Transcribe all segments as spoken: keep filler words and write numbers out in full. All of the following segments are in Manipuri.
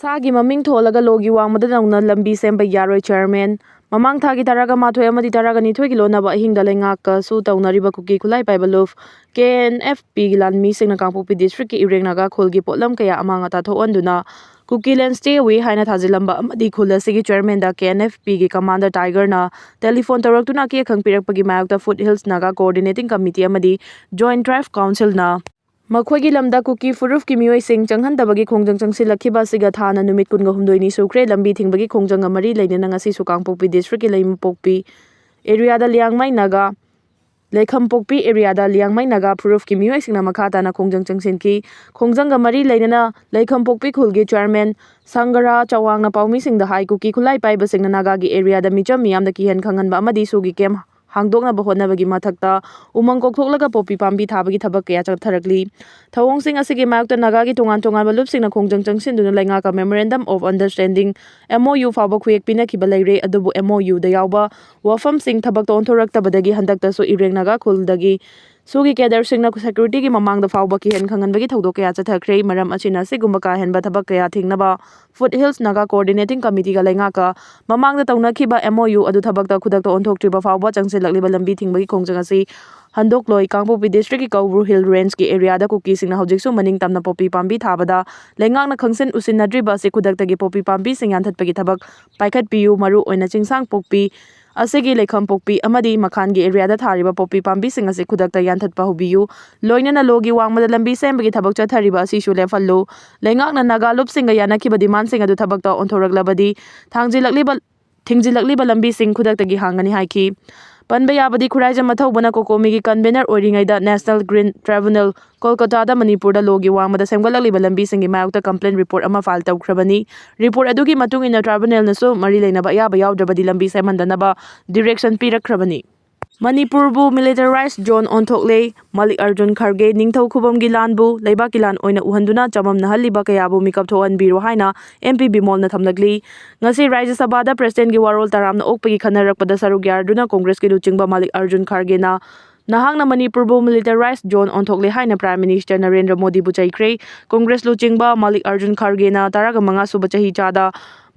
ꯁꯥꯒꯤ ꯃꯃꯤꯡ ꯊꯣꯜꯂꯒ ꯂꯣꯒꯤ ꯋꯥꯡꯃꯗ ꯅꯧꯅ ꯂꯝꯕꯤ ꯁꯦꯝꯕ ꯌꯥꯔꯣꯏ꯫ ꯆꯤꯌꯔꯃꯦꯟ꯫ ꯃꯃꯥꯡ ꯊꯥꯒꯤ ꯇꯔꯥꯒ ꯃꯥꯊꯣꯏ ꯑꯃꯗꯤ ꯇꯔꯥꯒ ꯅꯤꯊꯣꯏꯒꯤ ꯂꯣꯟꯅꯕ ꯑꯍꯤꯡꯗ ꯂꯩꯉꯥꯛꯀꯁꯨ ꯇꯧꯅꯔꯤꯕ ꯀꯨꯀꯤ ꯈꯨꯠꯂꯥꯏ ꯄꯥꯏꯕ ꯂꯨꯞ, ꯀꯦ ꯑꯦꯟ ꯑꯦꯐ ꯄꯤꯒꯤ ꯂꯥꯟꯃꯤꯁꯤꯡꯅ ꯀꯥꯡꯄꯣꯛꯄꯤ ꯗꯤꯁꯇ꯭ꯔꯤꯛꯀꯤ ꯏꯔꯦꯡ ꯅꯥꯒꯥ ꯈꯨꯜꯒꯤ ꯄꯣꯠꯂꯝ ꯀꯌꯥ ꯑꯃꯥꯡ ꯑꯇꯥ ꯊꯣꯛꯍꯟꯗꯨꯅ ꯀꯨꯀꯤ ꯂꯦꯟ ꯁ꯭ꯇꯦ ꯑꯋꯦ ꯍꯥꯏꯅ ꯊꯥꯖꯤꯜꯂꯝꯕ ꯑꯃꯗꯤ ꯈꯨꯜ ꯑꯁꯤꯒꯤ ꯆꯤꯌꯔꯃꯦꯟꯗ ꯀꯦ ꯑꯦꯟ ꯑꯦꯐ ꯄꯤꯒꯤ ꯀꯃꯥꯟꯗꯔ ꯇꯥꯏꯒꯔꯅ ꯇꯦꯂꯤꯐꯣꯟ ꯇꯧꯔꯛꯇꯨꯅ ꯑꯀꯤ ꯑꯈꯪ ꯄꯤꯔꯛꯄꯒꯤ ꯃꯥꯌꯣꯛꯇ foot hills Naga coordinating committee ꯑꯃꯗꯤ ꯖꯣꯏꯟꯠ ꯇ꯭ꯔꯥꯏꯕ ꯀꯥꯎꯟꯁꯤꯜꯅ ꯃꯈꯣꯏꯒꯤ ꯂꯝꯗ ꯀꯨꯀꯤ ꯐꯨꯔꯨꯞꯀꯤ ꯃꯤꯑꯣꯏꯁꯤꯡ ꯆꯪꯍꯟꯗꯕꯒꯤ ꯈꯣꯡꯖꯪ ꯆꯪꯁꯤꯜꯂꯛꯈꯤꯕ ꯑꯁꯤꯒ ꯊꯥꯅ ꯅꯨꯃꯤꯠ ꯀꯨꯟꯒ ꯍꯨꯝꯗꯣꯏꯅꯤ ꯁꯨꯈ꯭ꯔꯦ꯫ ꯂꯝꯕꯤ ꯊꯤꯡꯕꯒꯤ ꯈꯣꯡꯖꯪꯒ ꯃꯔꯤ ꯂꯩꯅꯅ ꯉꯁꯤꯁꯨ ꯀꯥꯡꯄꯣꯛꯄꯤ ꯗꯤꯁꯇ꯭ꯔꯤꯛꯀꯤ ꯂꯩꯃꯄꯣꯛꯄꯤ ꯑꯦꯔꯤꯌꯥꯗ ꯂꯤꯌꯥꯡꯃꯩ ꯅꯥꯒꯥ, ꯂꯩꯈꯝꯄꯣꯛꯄꯤ ꯑꯦꯔꯤꯌꯥꯗ ꯂꯤꯌꯥꯡꯃꯩ ꯅꯥꯒꯥ ꯐꯨꯔꯨꯞꯀꯤ ꯃꯤꯑꯣꯏꯁꯤꯡꯅ ꯃꯈꯥ ꯇꯥꯅ ꯈꯣꯡꯖꯪ ꯆꯪꯁꯤꯟꯈꯤ꯫ ꯈꯣꯡꯖꯪꯒ ꯃꯔꯤ ꯂꯩꯅꯅ ꯂꯩꯈꯝꯄꯣꯛꯄꯤ ꯈꯨꯜꯒꯤ ꯆꯤꯌꯔꯃꯦꯟ ꯁꯪꯒꯔꯥ ꯆꯋꯥꯡꯅ ꯄꯥꯎꯃꯤꯁꯤꯡꯗ ꯍꯥꯏ, ꯀꯨꯀꯤ ꯈꯨꯠꯂꯥꯏ ꯄꯥꯏꯕꯁꯤꯡꯅ ꯅꯥꯒꯥꯒꯤ ꯑꯦꯔꯤꯌꯥꯗ ꯃꯤꯆꯝ ꯃꯤꯌꯥꯝꯗ ꯀꯤꯍꯟ ꯈꯪꯍꯟꯕ ꯑꯃꯗꯤ ꯁꯨꯒꯤ ꯀꯦꯝ ꯍꯥꯡꯗꯣꯛꯅꯕ ꯍꯣꯠꯅꯕꯒꯤ ꯃꯊꯛꯇ ꯎꯃꯪ ꯀꯣꯛꯊꯣꯛꯂꯒ ꯄꯣꯄꯤ ꯄꯥꯝꯕꯤ ꯊꯥꯕꯒꯤ ꯊꯕꯛ ꯀꯌꯥ ꯆꯠꯊꯔꯛꯂꯤ꯫ ꯊꯧꯑꯣꯡꯁꯤꯡ ꯑꯁꯤꯒꯤ ꯃꯥꯌꯣꯛꯇ ꯅꯥꯒꯥꯒꯤ ꯇꯣꯉꯥꯟ ꯇꯣꯉꯥꯟꯕ ꯂꯨꯞꯁꯤꯡꯅ ꯈꯣꯡꯖꯪ ꯆꯪꯁꯤꯟꯗꯨꯅ ꯂꯩꯉꯥꯛꯀ Memorandum of Understanding, M O U, ꯐꯥꯎꯕ ꯈꯨꯌꯦꯛ ꯄꯤꯅꯈꯤꯕ ꯂꯩꯔꯦ꯫ ꯑꯗꯨꯕꯨ M O U ꯗ ꯌꯥꯎꯕ ꯋꯥꯐꯝꯁꯤꯡ ꯊꯕꯛꯇ ꯑꯣꯟꯊꯣꯔꯛꯇꯕꯗꯒꯤ ꯍꯟꯗꯛꯇꯁꯨ ꯏꯔꯦꯡ ꯅꯥꯒꯥ ꯈꯨꯜꯗꯒꯤ ꯁꯨꯒꯤ ꯀꯦꯗꯔꯁꯤꯡꯅ ꯁꯦꯀ꯭ꯌꯨꯔꯤꯇꯤꯒꯤ ꯃꯃꯥꯡꯗ ꯐꯥꯎꯕ ꯀꯤꯍꯟ ꯈꯪꯍꯟꯕꯒꯤ ꯊꯧꯗꯣꯛ ꯀꯌꯥ ꯆꯠꯊꯈ꯭ꯔꯦ꯫ ꯃꯔꯝ ꯑꯁꯤꯅ ꯑꯁꯤꯒꯨꯝꯕ ꯀꯥ ꯍꯦꯟꯕ ꯊꯕꯛ ꯀꯌꯥ ꯊꯤꯡꯅꯕ ꯐꯨꯠ ꯍꯤꯜꯁ ꯅꯥꯒꯥ ꯀꯣꯑꯣꯔꯗꯤꯅꯦꯇꯤꯡ ꯀꯃꯤꯇꯤꯒ ꯂꯩꯉꯥꯛꯀ ꯃꯃꯥꯡꯗ ꯇꯧꯅꯈꯤꯕ M O U ꯑꯗꯨ ꯊꯕꯛꯇ ꯈꯨꯗꯛꯇ ꯑꯣꯟꯊꯣꯛꯇ꯭ꯔꯤꯕ ꯐꯥꯎꯕ ꯆꯪꯁꯤꯜꯂꯛꯂꯤꯕ ꯂꯝꯕꯤ ꯊꯤꯡꯕꯒꯤ ꯈꯣꯡꯖꯪ ꯑꯁꯤ ꯍꯟꯗꯣꯛꯂꯣꯏ꯫ ꯀꯥꯡꯄꯣꯛꯄꯤ ꯗꯤꯁꯇ꯭ꯔꯤꯛꯀꯤ ꯀꯧꯕ꯭ꯔꯨ ꯍꯤꯜ ꯔꯦꯟꯖꯀꯤ ꯑꯦꯔꯤꯌꯥꯗ ꯀꯨꯀꯤꯁꯤꯡꯅ ꯍꯧꯖꯤꯛꯁꯨ ꯃꯅꯤꯡ ꯇꯝꯅ ꯄꯣꯄꯤ ꯄꯥꯝꯕꯤ ꯊꯥꯕꯗ ꯂꯩꯉꯥꯛꯅ ꯈꯪꯁꯤꯟ ꯎꯁꯤꯟꯅꯗ꯭ꯔꯤꯕ ꯑꯁꯤ ꯈꯨꯗꯛꯇꯒꯤ ꯄꯣꯄꯤ ꯄꯥꯝꯕꯤꯁꯤꯡ ꯌꯥꯟꯊꯠꯄꯒꯤ ꯊꯕꯛ ꯄꯥꯏꯈꯠꯄꯤꯌꯨ꯫ ꯃꯔꯨ ꯑꯣꯏꯅ ꯆꯤꯡꯁꯥꯡ ꯄꯣꯛꯄꯤ ꯑꯁꯤꯒꯤ ꯂꯩꯈꯝ ꯄꯣꯛꯄꯤ ꯑꯃꯗꯤ ꯃꯈꯥꯟꯒꯤ ꯑꯦꯔꯤꯌꯥꯗ ꯊꯥꯔꯤꯕ ꯄꯣꯄꯤ ꯄꯥꯝꯕꯤꯁꯤꯡ ꯑꯁꯤ ꯈꯨꯗꯛꯇ ꯌꯥꯟꯊꯠꯄ ꯍꯧꯕꯤꯌꯨ꯫ ꯂꯣꯏꯅꯅ ꯂꯣꯒꯤ ꯋꯥꯡꯃꯗ ꯂꯝꯕꯤ ꯁꯦꯝꯕꯒꯤ ꯊꯕꯛ ꯆꯠꯊꯔꯤꯕ ꯑꯁꯤꯁꯨ ꯂꯦꯞꯍꯜꯂꯨ꯫ ꯂꯩꯉꯥꯛꯅ ꯅꯥꯒꯥ ꯂꯨꯞꯁꯤꯡꯒ ꯌꯥꯅꯈꯤꯕ ꯗꯤꯃꯥꯟꯁꯤꯡ ꯑꯗꯨ ꯊꯕꯛꯇ ꯑꯣꯟꯊꯣꯔꯛꯂꯕꯗꯤ ꯊꯥꯡꯖꯤꯜꯂꯛꯂꯤꯕ, ꯊꯤꯡꯖꯤꯜꯂꯛꯂꯤꯕ ꯂꯝꯕꯤꯁꯤꯡ ꯈꯨꯗꯛꯇꯒꯤ ꯍꯥꯡꯒꯅꯤ ꯍꯥꯏꯈꯤ꯫ ꯄꯟꯕ ꯌꯥꯕꯗꯤ ꯈꯨꯔꯥꯏꯖꯝ ꯃꯊꯧꯕꯅ ꯀꯣꯀꯣꯃꯤꯒꯤ ꯀꯟꯚꯦꯅꯔ ꯑꯣꯏꯔꯤꯉꯩꯗ National Green Tribunal, ꯀꯣꯜꯀꯇꯥꯗ ꯃꯅꯤꯄꯨꯔꯗ ꯂꯣꯒꯤ ꯋꯥꯡꯃꯗ ꯁꯦꯝꯒꯠꯂꯛꯂꯤꯕ ꯂꯝꯕꯤꯁꯤꯡꯒꯤ ꯃꯥꯌꯣꯛꯇ ꯀꯝꯄ꯭ꯂꯦꯟ ꯔꯤꯄꯣꯔꯠ ꯑꯃ ꯐꯥꯏꯜ ꯇꯧꯈ꯭ꯔꯕꯅꯤ꯫ ꯔꯤꯄꯣꯔꯠ ꯑꯗꯨꯒꯤ ꯃꯇꯨꯡ ꯏꯟꯅ ꯇ꯭ꯔꯥꯏꯕꯨꯅꯦꯜꯅꯁꯨ ꯃꯔꯤ ꯂꯩꯅꯕ ꯑꯌꯥꯕ ꯌꯥꯎꯗ꯭ꯔꯕꯗꯤ ꯂꯝꯕꯤ ꯁꯦꯝꯍꯟꯗꯅꯕ ꯗꯤꯔꯦꯛꯁꯟ ꯄꯤꯔꯛꯈ꯭ꯔꯕꯅꯤ꯫ ꯃꯅꯤꯄꯨꯔꯕꯨ ꯃꯤꯂꯤꯇꯔꯥꯏꯖ ꯖꯣꯟ ꯑꯣꯟꯊꯣꯛꯂꯦ꯫ ꯃꯥꯂꯤꯛ ꯑꯔꯖꯨꯟ ꯈꯔꯒꯦ ꯅꯤꯡꯊꯧ ꯈꯨꯕꯝꯒꯤ ꯂꯥꯟꯕꯨ ꯂꯩꯕꯥꯛꯀꯤ ꯂꯥꯟ ꯑꯣꯏꯅ ꯎꯍꯟꯗꯨꯅ ꯆꯃꯝꯅꯍꯜꯂꯤꯕ ꯀꯌꯥꯕꯨ ꯃꯤꯀꯞ ꯊꯣꯛꯍꯟꯕꯤꯔꯣ ꯍꯥꯏꯅ M P ꯕꯤꯃꯣꯜꯅ ꯊꯝꯂꯛꯂꯤ꯫ ꯉꯁꯤ ꯔꯥꯖ꯭ꯌ ꯁꯚꯥꯗ ꯄ꯭ꯔꯁꯤꯗꯦꯟꯒꯤ ꯋꯥꯔꯣꯜ ꯇꯔꯥꯝꯅ ꯑꯣꯛꯄꯒꯤ ꯈꯟꯅꯔꯛꯄꯗ ꯁꯔꯨꯛ ꯌꯥꯗꯨꯅ ꯀꯣꯡꯒ꯭ꯔꯦꯁꯀꯤ ꯂꯨꯆꯤꯡꯕ ꯃꯥꯂꯤꯛ ꯑꯔꯖꯨꯟ ꯈꯔꯒꯦꯅ ꯅꯍꯥꯛꯅ ꯃꯅꯤꯄꯨꯔꯕꯨ militarized zone ꯑꯣꯟꯊꯣꯛꯂꯦ ꯍꯥꯏꯅ Prime Minister ꯅꯔꯦꯟꯗ꯭ꯔ ꯃꯣꯗꯤꯕꯨ ꯆꯩꯈ꯭ꯔꯦ꯫ Congress ꯂꯨꯆꯤꯡꯕ ꯃꯥꯂꯤꯛ ꯑꯔꯖꯨꯟ ꯈꯥꯔꯒꯦꯅ ꯇꯔꯥꯃꯉꯥ ꯁꯨꯕ ꯆꯍꯤ ꯆꯥꯗ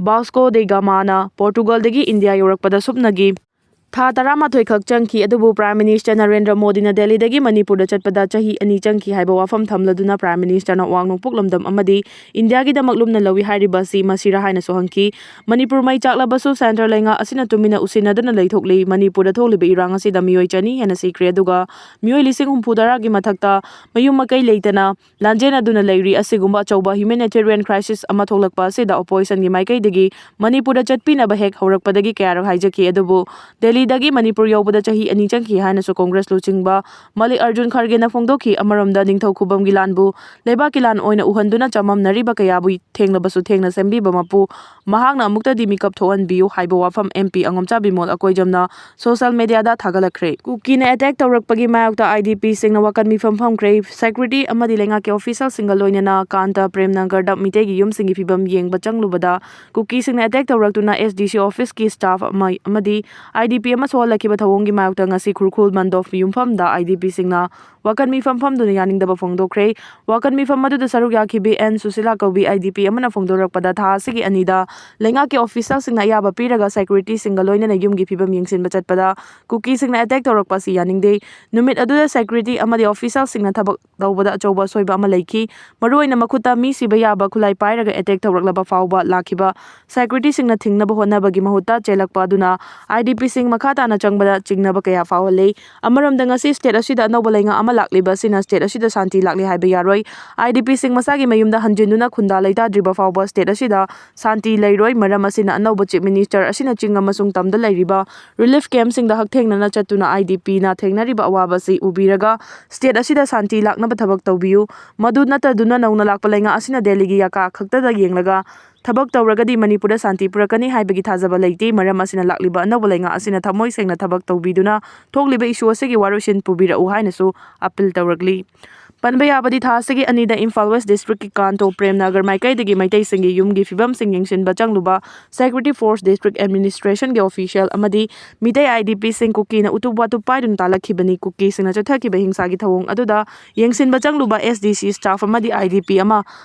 Vasco da Gama ꯅ Portugal ꯗꯒꯤ ꯏꯟꯗꯤꯌꯥ ꯌꯧꯔꯛꯄꯗ ꯁꯨꯞꯅꯒꯤ ꯊꯥ ꯇꯔꯥꯃꯥꯊꯣꯏ ꯈꯛ ꯆꯪꯈꯤ꯫ ꯑꯗꯨꯕꯨ Prime Minister ꯅꯔꯦꯟꯗ꯭ꯔ ꯃꯣꯗꯤꯅ ꯗꯦꯜꯂꯤꯗꯒꯤ ꯃꯅꯤꯄꯨꯔꯗ ꯆꯠꯄꯗ ꯆꯍꯤ ꯑꯅꯤ ꯆꯪꯈꯤ ꯍꯥꯏꯕ ꯋꯥꯐꯝ ꯊꯝꯂꯗꯨꯅ Prime Minister ꯅ ꯋꯥꯡꯅꯣꯛꯄꯣꯛ ꯂꯝꯗꯝ ꯑꯃꯗꯤ ꯏꯟꯗꯤꯌꯥꯒꯤꯗꯃꯛ ꯂꯨꯝꯅ ꯂꯧꯏ ꯍꯥꯏꯔꯤꯕ ꯑꯁꯤ ꯃꯁꯤꯔꯥ ꯍꯥꯏꯅꯁꯨ ꯍꯪꯈꯤ꯫ ꯃꯅꯤꯄꯨꯔ ꯃꯩ ꯆꯥꯛꯂꯕꯁꯨ centre ꯂꯩꯉꯥꯛ ꯑꯁꯤꯅ ꯇꯨꯃꯤꯟꯅ ꯎꯁꯤꯟꯅꯗꯨꯅ ꯂꯩꯊꯣꯛꯂꯤ꯫ ꯃꯅꯤꯄꯨꯔꯗ ꯊꯣꯛꯂꯤꯕ ꯏꯔꯥꯡ ꯑꯁꯤꯗ ꯃꯤꯑꯣꯏ ꯆꯅꯤ ꯍꯦꯟꯅ ꯁꯤꯈ꯭ꯔꯦ, ꯑꯗꯨꯒ ꯃꯤꯑꯣꯏ ꯂꯤꯁꯤꯡ ꯍꯨꯝꯐꯨ ꯇꯔꯥꯒꯤ ꯃꯊꯛꯇ ꯃꯌꯨꯝ ꯃꯀꯩ ꯂꯩꯇꯅ ꯂꯥꯟꯖꯦꯟꯅꯗꯨꯅ ꯂꯩꯔꯤ꯫ ꯑꯁꯤꯒꯨꯝꯕ ꯑꯆꯧꯕ humanitarian crisis ꯑꯃ ꯊꯣꯛꯂꯛꯄ ꯑꯁꯤꯗ opposition ꯒꯤ ꯃꯥꯏꯀꯩꯗꯒꯤ ꯃꯅꯤꯄꯨꯔꯗ ꯆꯠꯄꯤꯅꯕ ꯍꯦꯛ ꯍꯧꯔꯛꯄꯗꯒꯤ ꯀꯌꯥꯔꯛ ꯍꯥꯏꯖꯈꯤ, ꯑꯗꯨꯕꯨ ꯗꯦꯜꯂꯤꯗꯒꯤ ꯃꯅꯤꯄꯨꯔ ꯌꯧꯕꯗ ꯆꯍꯤ ꯑꯅꯤ ꯆꯪꯈꯤ ꯍꯥꯏꯅꯁꯨ Congress ꯂꯨꯆꯤꯡꯕ ꯃꯥꯂꯤꯛ ꯑꯔꯖꯨꯟ ꯈꯥꯔꯒꯦꯅ ꯐꯣꯡꯗꯣꯛꯈꯤ꯫ ꯑꯃꯔꯣꯝꯗ ꯅꯤꯡꯊꯧ ꯈꯨꯕꯝꯒꯤ ꯂꯥꯟꯕꯨ ꯂꯩꯕꯥꯛꯀꯤ ꯂꯥꯟ ꯑꯣꯏꯅ ꯎꯍꯟꯗꯨꯅ ꯆꯃꯝꯅꯔꯤꯕ ꯀꯌꯥꯕꯨ ꯊꯦꯡꯂꯕꯁꯨ ꯊꯦꯡꯅ ꯁꯦꯝꯕꯤꯕ ꯃꯄꯨ ꯃꯍꯥꯛꯅ ꯑꯃꯨꯛꯇꯗꯤ ꯃꯤꯀꯞ ꯊꯣꯛꯍꯟꯕꯤꯌꯨ ꯍꯥꯏꯕ ꯋꯥꯐꯝ MP ꯑꯉꯣꯝꯆꯥ ꯕꯤꯃꯣꯜ ꯑꯀꯣꯏꯖꯝꯅ social media ꯗ ꯊꯥꯒꯠꯂꯛꯈ꯭ꯔꯦ꯫ ꯀꯨꯀꯤꯅ attack ꯇꯧꯔꯛꯄꯒꯤ ꯃꯥꯌꯣꯛꯇ IDP ꯁꯤꯡꯅ ꯋꯥꯀꯠ ꯃꯤꯐꯝ ꯐꯝꯈ꯭ꯔꯦ꯫ Secretary ꯑꯃꯗꯤ ꯂꯩꯉꯥꯛꯀꯤ official ꯁꯤꯡꯒ ꯂꯣꯏꯅꯅ ꯀꯥꯟꯇ ꯄ꯭ꯔꯦꯝꯅꯒꯔꯗ ꯃꯤꯇꯩꯒꯤ ꯌꯨꯝꯁꯤꯡꯒꯤ ꯐꯤꯕꯝ ꯌꯦꯡꯕ ꯆꯪꯂꯨꯕꯗ ꯀꯨꯀꯤꯁꯤꯡꯅ attack ꯇꯧꯔꯛꯇꯨꯅ SDC office ꯀꯤ staff ꯑꯃ ꯑꯃꯗꯤ IDP ꯑꯃ ꯁꯣꯛꯍꯜꯂꯛꯈꯤꯕ ꯊꯧꯑꯣꯡꯒꯤ ꯃꯥꯌꯣꯛꯇ ꯉꯁꯤ ꯈꯨꯔꯈꯨꯜ ꯃꯟꯗꯣꯞ ꯌꯨꯝꯐꯝꯗ IDP ꯁꯤꯡꯅ ꯋꯥꯀꯠ ꯃꯤꯐꯝ ꯐꯝꯗꯨꯅ ꯌꯥꯅꯤꯡꯗꯕ ꯐꯣꯡꯗꯣꯛꯈ꯭ꯔꯦ꯫ ꯋꯥꯀꯠ ꯃꯤꯐꯝ ꯑꯗꯨꯗ ꯁꯔꯨꯛ ꯌꯥꯈꯤꯕꯤ ꯑꯦꯟ ꯁꯨꯁꯤꯂꯥ ꯀꯧꯕꯤ IDP ꯑꯃꯅ ꯐꯣꯡꯗꯣꯔꯛꯄꯗ, ꯊꯥ ꯑꯁꯤꯒꯤ ꯑꯅꯤꯗ ꯂꯩꯉꯥꯛꯀꯤ official ꯁꯤꯡꯅ ꯑꯌꯥꯕ ꯄꯤꯔꯒ security ꯁꯤꯡꯒ ꯂꯣꯏꯅꯅ ꯌꯨꯝꯒꯤ ꯐꯤꯕꯝ ꯌꯦꯡꯁꯤꯟꯕ ꯆꯠꯄꯗ ꯀꯨꯀꯤꯁꯤꯡꯅ attack ꯇꯧꯔꯛꯄ ꯑꯁꯤ ꯌꯥꯅꯤꯡꯗꯦ꯫ ꯅꯨꯃꯤꯠ ꯑꯗꯨꯗ security ꯑꯃꯗꯤ official ꯁꯤꯡꯅ ꯊꯕꯛ ꯇꯧꯕꯗ ꯑꯆꯧꯕ ꯑꯁꯣꯏꯕ ꯑꯃ ꯂꯩꯈꯤ꯫ ꯃꯔꯨꯑꯣꯏꯅ ꯃꯈꯨꯠꯇ ꯃꯤ ꯁꯤꯕ ꯌꯥꯕ ꯈꯨꯠꯂꯥꯏ ꯄꯥꯏꯔꯒ attack ꯇꯧꯔꯛꯂꯕ ꯐꯥꯎꯕ ꯂꯥꯛꯈꯤꯕ security ꯁꯤꯡꯅ ꯊꯤꯡꯅꯕ ꯍꯣꯠꯅꯕꯒꯤ ꯃꯍꯨꯠꯇ ꯆꯦꯜꯂꯛꯄ ꯑꯗꯨꯅ IDP ꯁꯤꯡ ꯃꯈꯥ ꯇꯥꯅ ꯆꯪꯕꯗ ꯆꯤꯡꯅꯕ ꯀꯌꯥ ꯐꯥꯎꯍꯜꯂꯤ꯫ ꯑꯃꯔꯣꯝꯗ ꯉꯁꯤ state ꯑꯁꯤꯗ ꯑꯅꯧꯕ ꯂꯩꯉꯥꯛ ꯑꯃ ꯂꯥꯛꯂꯤꯕ ꯑꯁꯤꯅ state ꯑꯁꯤꯗ ꯁꯥꯟꯇꯤ ꯂꯥꯛꯂꯤ ꯍꯥꯏꯕ ꯌꯥꯔꯣꯏ꯫ IDP ꯁꯤꯡ ꯃꯁꯥꯒꯤ ꯃꯌꯨꯝꯗ ꯍꯟꯖꯤꯟꯗꯨꯅ ꯈꯨꯟꯗꯥ ꯂꯩꯇꯥꯗ꯭ꯔꯤꯕ ꯐꯥꯎꯕ state ꯑꯁꯤꯗ ꯁꯥꯟꯇꯤ ꯂꯩꯔꯣꯏ꯫ ꯃꯔꯝ ꯑꯁꯤꯅ ꯑꯅꯧꯕ Chief Minister ꯑꯁꯤꯅ ꯆꯤꯡ ꯑꯃꯁꯨꯡ ꯇꯝꯗ ꯂꯩꯔꯤꯕ relief camp ꯁꯤꯡꯗ ꯍꯛꯊꯦꯡꯅꯅ ꯆꯠꯇꯨꯅ IDP ꯅ ꯊꯦꯡꯅꯔꯤꯕ ꯑꯋꯥꯕ ꯑꯁꯤ ꯎꯕꯤꯔꯒ state ꯑꯁꯤꯗ ꯁꯥꯟꯇꯤ ꯂꯥꯛꯅꯕ ꯊꯕꯛ ꯇꯧꯕꯤꯌꯨ꯫ ꯃꯗꯨ ꯅꯠꯇꯗꯨꯅ ꯅꯧꯅ ꯂꯥꯛꯄ ꯂꯩꯉꯥꯛ ꯑꯁꯤꯅ ꯗꯦꯜꯂꯤꯒꯤ ꯌꯥꯀꯥ ꯈꯛꯇꯗ ꯌꯦꯡꯂꯒ ꯊꯕꯛ ꯇꯧꯔꯒꯗꯤ ꯃꯅꯤꯄꯨꯔꯗ ꯁꯥꯟꯇꯤ ꯄꯨꯔꯛꯀꯅꯤ ꯍꯥꯏꯕꯒꯤ ꯊꯥꯖꯕ ꯂꯩꯇꯦ꯫ ꯃꯔꯝ ꯑꯁꯤꯅ ꯂꯥꯛꯂꯤꯕ ꯑꯅꯧꯕ ꯂꯩꯉꯥꯛ ꯑꯁꯤꯅ ꯊꯃꯣꯏ ꯁꯦꯡꯅ ꯊꯕꯛ ꯇꯧꯕꯤꯗꯨꯅ ꯊꯣꯛꯂꯤꯕ issue ꯑꯁꯤꯒꯤ ꯋꯥꯔꯣꯏꯁꯤꯟ ꯄꯨꯕꯤꯔꯛꯎ ꯍꯥꯏꯅꯁꯨ appeal ꯇꯧꯔꯛꯂꯤ꯫ ꯄꯟꯕ ꯌꯥꯕꯗꯤ ꯊꯥ ꯑꯁꯤꯒꯤ ꯑꯅꯤꯗ ꯏꯝꯐꯥꯜ ꯋꯦꯁ ꯗꯤꯁꯇ꯭ꯔꯤꯛꯀꯤ ꯀꯥꯟꯇꯣ ꯄ꯭ꯔꯦꯝꯅꯒꯔ ꯃꯥꯏꯀꯩꯗꯒꯤ ꯃꯩꯇꯩꯁꯤꯡꯒꯤ ꯌꯨꯝꯒꯤ ꯐꯤꯕꯝꯁꯤꯡ ꯌꯦꯡꯁꯤꯟꯕ ꯆꯪꯂꯨꯕ ꯁꯦꯀ꯭ꯌꯨꯔꯤꯇꯤ ꯐꯣꯔꯁ ꯗꯤꯁꯇ꯭ꯔꯤꯛ ꯑꯦꯗꯃꯤꯅꯤꯁꯇ꯭ꯔꯦꯁꯟꯒꯤ ꯑꯣꯐꯤꯁꯤꯌꯦꯜ ꯑꯃꯗꯤ ꯃꯤꯇꯩ ꯑꯥꯏ ꯗꯤ ꯄꯤꯁꯤꯡ ꯀꯨꯀꯤꯅ ꯎꯇꯨꯞ ꯋꯥꯇꯨꯞ ꯄꯥꯏꯗꯨꯅ ꯇꯥꯜꯂꯛꯈꯤꯕꯅꯤ꯫ ꯀꯨꯀꯤꯁꯤꯡꯅ ꯆꯠꯊꯈꯤꯕ ꯍꯤꯡꯁꯥꯒꯤ ꯊꯧꯑꯣꯡ ꯑꯗꯨꯗ ꯌꯦꯡꯁꯤꯟꯕ ꯆꯪꯂꯨꯕ ꯑꯦꯁ ꯗꯤ ꯁꯤ ꯁ꯭ꯇꯥꯐ ꯑꯃꯗꯤ ꯑꯥꯏ ꯗꯤ ꯄꯤ ꯑꯃ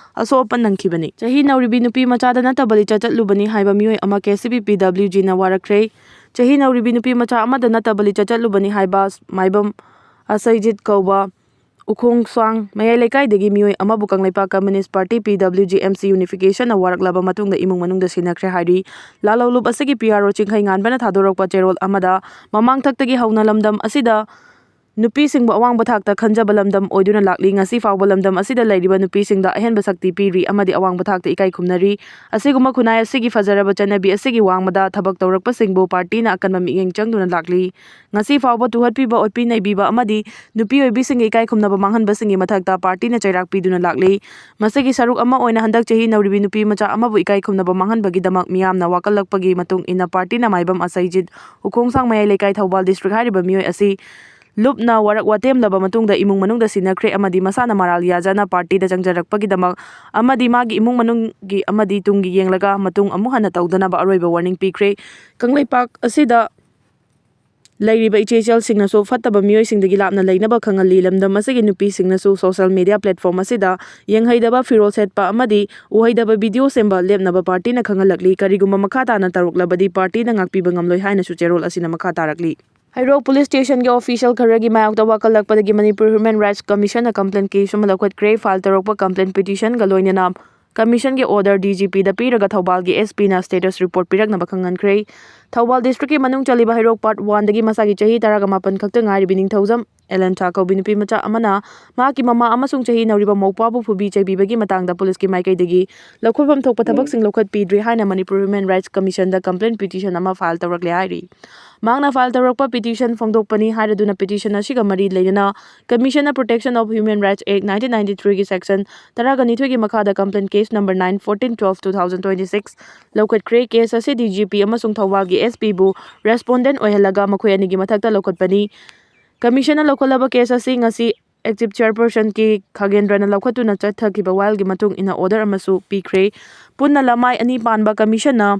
ꯑꯁꯣꯛ ꯑꯄꯟ ꯅꯪꯈꯤꯕꯅꯤ꯫ ꯆꯍꯤ ꯅꯧꯔꯤꯕꯤ ꯅꯨꯄꯤ ꯃꯆꯥꯗ ꯅꯠꯇꯕ ꯂꯤꯆꯠ ꯆꯠꯂꯨꯕꯅꯤ ꯍꯥꯏꯕ ꯃꯤꯑꯣꯏ ꯑꯃ K C B P W ꯖꯤꯅ ꯋꯥꯔꯛꯈ꯭ꯔꯦ꯫ ꯆꯍꯤ ꯅꯧꯔꯤꯕꯤ ꯅꯨꯄꯤ ꯃꯆꯥ ꯑꯃꯗ ꯅꯠꯇꯕ ꯂꯤꯆꯠ ꯆꯠꯂꯨꯕꯅꯤ ꯍꯥꯏꯕ ꯃꯥꯏꯕꯝ ꯑꯁꯩꯖꯤꯠ ꯀꯧꯕ ꯎꯈꯣꯡꯁꯥꯡ ꯃꯌꯥꯏ ꯂꯩꯀꯥꯏꯗꯒꯤ ꯃꯤꯑꯣꯏ ꯑꯃꯕꯨ ꯀꯪꯂꯩꯄꯥꯛ ꯀꯝꯃ꯭ꯌꯨꯅꯤꯁ꯭ꯠ ꯄꯥꯔꯇꯤ, ꯄꯤ ꯗꯕ꯭ꯂꯤꯎ ꯖꯤ ꯑꯦꯝ ꯁꯤ, ꯌꯨꯅꯤꯐꯤꯀꯦꯁꯟꯅ ꯋꯥꯔꯛꯂꯕ ꯃꯇꯨꯡꯗ ꯏꯃꯨꯡ ꯃꯅꯨꯡꯗ ꯁꯤꯟꯅꯈ꯭ꯔꯦ ꯍꯥꯏꯔꯤ꯫ ꯂꯥꯂꯧꯂꯨꯞ ꯑꯁꯤꯒꯤ ꯄꯤ ꯑꯥꯔ ꯑꯣ ꯆꯤꯡꯈꯩꯉꯥꯟꯕꯅ ꯊꯥꯗꯣꯔꯛꯄ ꯆꯦꯔꯣꯜ ꯑꯃꯗ ꯃꯃꯥꯡꯊꯛꯇꯒꯤ ꯍꯧꯅ ꯂꯝꯗꯝ ꯑꯁꯤꯗ ꯅꯨꯄꯤꯁꯤꯡꯕꯨ ꯑꯋꯥꯡꯕ ꯊꯥꯛꯇ ꯈꯟꯖꯕ ꯂꯝꯗꯝ ꯑꯣꯏꯗꯨꯅ ꯂꯥꯛꯂꯤ꯫ ꯉꯁꯤ ꯐꯥꯎꯕ ꯂꯝꯗꯝ ꯑꯁꯤꯗ ꯂꯩꯔꯤꯕ ꯅꯨꯄꯤꯁꯤꯡꯗ ꯑꯍꯦꯟꯕ ꯁꯛꯇꯤ ꯄꯤꯔꯤ ꯑꯃꯗꯤ ꯑꯋꯥꯡꯕ ꯊꯥꯛꯇ ꯏꯀꯥꯏ ꯈꯨꯝꯅꯔꯤ꯫ ꯑꯁꯤꯒꯨꯝꯕ ꯈꯨꯟꯅꯥꯏ ꯑꯁꯤꯒꯤ ꯐꯖꯔꯕ ꯆꯠꯅꯕꯤ ꯑꯁꯤꯒꯤ ꯋꯥꯡꯃꯗ ꯊꯕꯛ ꯇꯧꯔꯛꯄꯁꯤꯡꯕꯨ ꯄꯥꯔꯇꯤꯅ ꯑꯀꯟꯕ ꯃꯤꯠꯌꯦꯡ ꯆꯪꯗꯨꯅ ꯂꯥꯛꯂꯤ꯫ ꯉꯁꯤ ꯐꯥꯎꯕ ꯇꯨꯍꯠꯄꯤꯕ, ꯑꯣꯠꯄꯤ ꯅꯩꯕꯤꯕ ꯑꯃꯗꯤ ꯅꯨꯄꯤ ꯑꯣꯏꯕꯤꯁꯤꯡꯒꯤ ꯏꯀꯥꯏ ꯈꯨꯝꯅꯕ ꯃꯥꯡꯍꯟꯕꯁꯤꯡꯒꯤ ꯃꯊꯛꯇ ꯄꯥꯔꯇꯤꯅ ꯆꯩꯔꯥꯛ ꯄꯤꯗꯨꯅ ꯂꯥꯛꯂꯤ꯫ ꯃꯁꯤꯒꯤ ꯁꯔꯨꯛ ꯑꯃ ꯑꯣꯏꯅ ꯍꯟꯗꯛ ꯆꯍꯤ ꯅꯧꯔꯤꯕꯤ ꯅꯨꯄꯤ ꯃꯆꯥ ꯑꯃꯕꯨ ꯏꯀꯥꯏ ꯈꯨꯝꯅꯕ ꯃꯥꯡꯍꯟꯕꯒꯤꯗꯃꯛ ꯃꯤꯌꯥꯝꯅ ꯋꯥꯀꯠꯂꯛꯄꯒꯤ ꯃꯇꯨꯡ ꯏꯟꯅ ꯄꯥꯔꯇꯤꯅ ꯃꯥꯏꯕꯝ ꯑꯁꯩꯖꯤꯠ, ꯎꯈꯣꯡꯁꯥꯡ ꯃꯌꯥꯏ ꯂꯩꯀꯥꯏ, ꯊꯧꯕꯥꯜ ꯗꯤꯁꯇ꯭ꯔꯤꯛ ꯍꯥꯏꯔꯤꯕ ꯃꯤꯑꯣꯏ ꯑꯁꯤ ꯂꯨꯞꯅ ꯋꯥꯔꯛ ꯋꯥꯇꯦꯝꯂꯕ ꯃꯇꯨꯡꯗ ꯏꯃꯨꯡ ꯃꯅꯨꯡꯗ ꯁꯤꯟꯅꯈ꯭ꯔꯦ ꯑꯃꯗꯤ ꯃꯁꯥꯅ ꯃꯔꯥꯜ ꯌꯥꯖꯅ ꯄꯥꯔꯇꯤꯗ ꯆꯪꯖꯔꯛꯄꯒꯤꯗꯃꯛ ꯑꯃꯗꯤ ꯃꯥꯒꯤ ꯏꯃꯨꯡ ꯃꯅꯨꯡꯒꯤ ꯑꯃꯗꯤ ꯇꯨꯡꯒꯤ ꯌꯦꯡꯂꯒ ꯃꯇꯨꯡ ꯑꯃꯨꯛ ꯍꯟꯅ ꯇꯧꯗꯅꯕ ꯑꯔꯣꯏꯕ ꯋꯥꯔꯅꯤꯡ ꯄꯤꯈ꯭ꯔꯦ꯫ ꯀꯪꯂꯩꯄꯥꯛ ꯑꯁꯤꯗ ꯂꯩꯔꯤꯕ ꯏꯆꯦ ꯏꯆꯜꯁꯤꯡꯅꯁꯨ ꯐꯠꯇꯕ ꯃꯤꯑꯣꯏꯁꯤꯡꯗꯒꯤ ꯂꯥꯞꯅ ꯂꯩꯅꯕ ꯈꯪꯍꯜꯂꯤ꯫ ꯂꯝꯗꯝ ꯑꯁꯤꯒꯤ ꯅꯨꯄꯤꯁꯤꯡꯅꯁꯨ ꯁꯣꯁꯤꯌꯦꯜ ꯃꯤꯗꯤꯌꯥ ꯄ꯭ꯂꯦꯠꯐꯣꯔꯝ ꯑꯁꯤꯗ ꯌꯦꯡꯍꯩꯗꯕ ꯐꯤꯔꯣꯜ ꯁꯦꯠꯄ ꯑꯃꯗꯤ ꯎꯍꯩꯗꯕ ꯚꯤꯗꯤꯑꯣ ꯁꯦꯝꯕ ꯂꯦꯞꯅꯕ ꯄꯥꯔꯇꯤꯅ ꯈꯪꯍꯜꯂꯛꯂꯤ꯫ ꯀꯔꯤꯒꯨꯝꯕ ꯃꯈꯥ ꯇꯥꯅ ꯇꯧꯔꯛꯂꯕꯗꯤ ꯄꯥꯔꯇꯤꯅ ꯉꯥꯛꯄꯤꯕ ꯉꯝꯂꯣꯏ ꯍꯥꯏꯅꯁꯨ ꯆꯦꯔꯣꯜ ꯑꯁꯤꯅ ꯃꯈꯥ ꯇꯥꯔꯛꯂꯤ꯫ ꯍꯩꯔꯣꯛ ꯄꯨꯂꯤꯁ ꯁ꯭ꯇꯦꯁꯟꯒꯤ ꯑꯣꯐꯤꯁꯤꯌꯦꯜ ꯈꯔꯒꯤ ꯃꯥꯌꯣꯛꯇ ꯋꯥꯀꯠꯂꯛꯄꯗꯒꯤ ꯃꯅꯤꯄꯨꯔ ꯍ꯭ꯌꯨꯃꯦꯟ ꯔꯥꯏꯠꯁ ꯀꯃꯤꯁꯟꯅ ꯀꯝꯄ꯭ꯂꯦꯟ ꯀꯦꯁ ꯑꯃ ꯂꯧꯈꯠꯈ꯭ꯔꯦ꯫ ꯐꯥꯏꯜ ꯇꯧꯔꯛꯄ ꯀꯝꯄ꯭ꯂꯦꯟ ꯄꯤꯇꯤꯁꯟꯒ ꯂꯣꯏꯅꯅ ꯀꯃꯤꯁꯟꯒꯤ ꯑꯣꯔꯗꯔ ꯗꯤ ꯖꯤ ꯄꯤꯗ ꯄꯤꯔꯒ ꯊꯧꯕꯥꯜꯒꯤ ꯑꯦꯁ ꯄꯤꯅ ꯁ꯭ꯇꯦꯇꯁ ꯔꯤꯄꯣꯔꯠ ꯄꯤꯔꯛꯅꯕ ꯈꯪꯍꯟꯈ꯭ꯔꯦ꯫ ꯊꯧꯕꯥꯜ ꯗꯤꯁꯇ꯭ꯔꯤꯛꯀꯤ ꯃꯅꯨꯡ ꯆꯜꯂꯤꯕ ꯍꯩꯔꯣꯛ ꯄꯥꯔꯠ ꯋꯥꯟꯗꯒꯤ ꯃꯁꯥꯒꯤ ꯆꯍꯤ ꯇꯔꯥꯒ ꯃꯥꯄꯟ ꯈꯛꯇ ꯉꯥꯏꯔꯤꯕꯤ ꯅꯤꯡꯊꯧꯖꯝ ꯑꯦꯂꯦꯟꯊꯥ ꯀꯧꯕꯤ ꯅꯨꯄꯤ ꯃꯆꯥ ꯑꯃꯅ ꯃꯍꯥꯛꯀꯤ ꯃꯃꯥ ꯑꯃꯁꯨꯡ ꯆꯍꯤ ꯅꯧꯔꯤꯕ ꯃꯧꯄ꯭ꯋꯥꯕꯨ ꯐꯨꯕꯤ ꯆꯩꯕꯤꯕꯒꯤ ꯃꯇꯥꯡꯗ ꯄꯨꯂꯤꯁꯀꯤ ꯃꯥꯏꯀꯩꯗꯒꯤ ꯂꯧꯈꯠꯐꯝ ꯊꯣꯛꯄ ꯊꯕꯛꯁꯤꯡ ꯂꯧꯈꯠꯄꯤꯗ꯭ꯔꯤ ꯍꯥꯏꯅ ꯃꯅꯤꯄꯨꯔ ꯍ꯭ꯌꯨꯃꯦꯟ ꯔꯥꯏꯠꯁ ꯀꯃꯤꯁꯟꯗ ꯀꯝꯄ꯭ꯂꯦꯟ ꯄꯤꯇꯤꯁꯟ ꯑꯃ ꯐꯥꯏꯜ ꯇꯧꯔꯛꯂꯦ ꯍꯥꯏꯔꯤ꯫ ꯃꯍꯥꯛꯅ ꯐꯥꯏꯜ ꯇꯧꯔꯛꯄ ꯄꯤꯇꯤꯁꯟ ꯐꯣꯡꯗꯣꯛꯄꯅꯤ ꯍꯥꯏꯔꯗꯨꯅ ꯄꯤꯇꯤꯁꯟ ꯑꯁꯤꯒ ꯃꯔꯤ ꯂꯩꯅꯅ Commission of Protection of Human Rights Act nineteen ninety-three ꯒꯤ ꯁꯦꯛꯁꯟ ꯇꯔꯥꯒ ꯅꯤꯊꯣꯏꯒꯤ ꯃꯈꯥꯗ complain case number nine fourteen twelve two thousand twenty six ꯂꯧꯈꯠꯈ꯭ꯔꯦ꯫ ꯀꯦꯁ ꯑꯁꯤ ꯗꯤ ꯖꯤ ꯄꯤ ꯑꯃꯁꯨꯡ ꯊꯧꯕꯥꯜꯒꯤ ꯑꯦꯁ ꯄꯤꯕꯨ ꯔꯦꯁꯄꯣꯟꯗꯦꯟ ꯑꯣꯏꯍꯜꯂꯒ ꯃꯈꯣꯏ ꯑꯅꯤꯒꯤ ꯃꯊꯛꯇ ꯂꯧꯈꯠꯄꯅꯤ꯫ ꯀꯃꯤꯁꯟꯅ ꯂꯧꯈꯠꯂꯕ ꯀꯦꯁ ꯑꯁꯤ ꯉꯁꯤ ꯑꯦꯛꯖꯤꯞ ꯆꯤꯌꯔꯄꯔꯁꯟ ꯀꯦ ꯈꯥꯒꯦꯟꯗ꯭ꯔꯅ ꯂꯧꯈꯠꯇꯨꯅ ꯆꯠꯊꯈꯤꯕ ꯋꯥꯌꯦꯜꯒꯤ ꯃꯇꯨꯡ ꯏꯟꯅ ꯑꯣꯔꯗꯔ ꯑꯃꯁꯨ ꯄꯤꯈ꯭ꯔꯦ꯫ ꯄꯨꯟꯅ ꯂꯃꯥꯏ ꯑꯅꯤ ꯄꯥꯟꯕ ꯀꯃꯤꯁꯟꯅ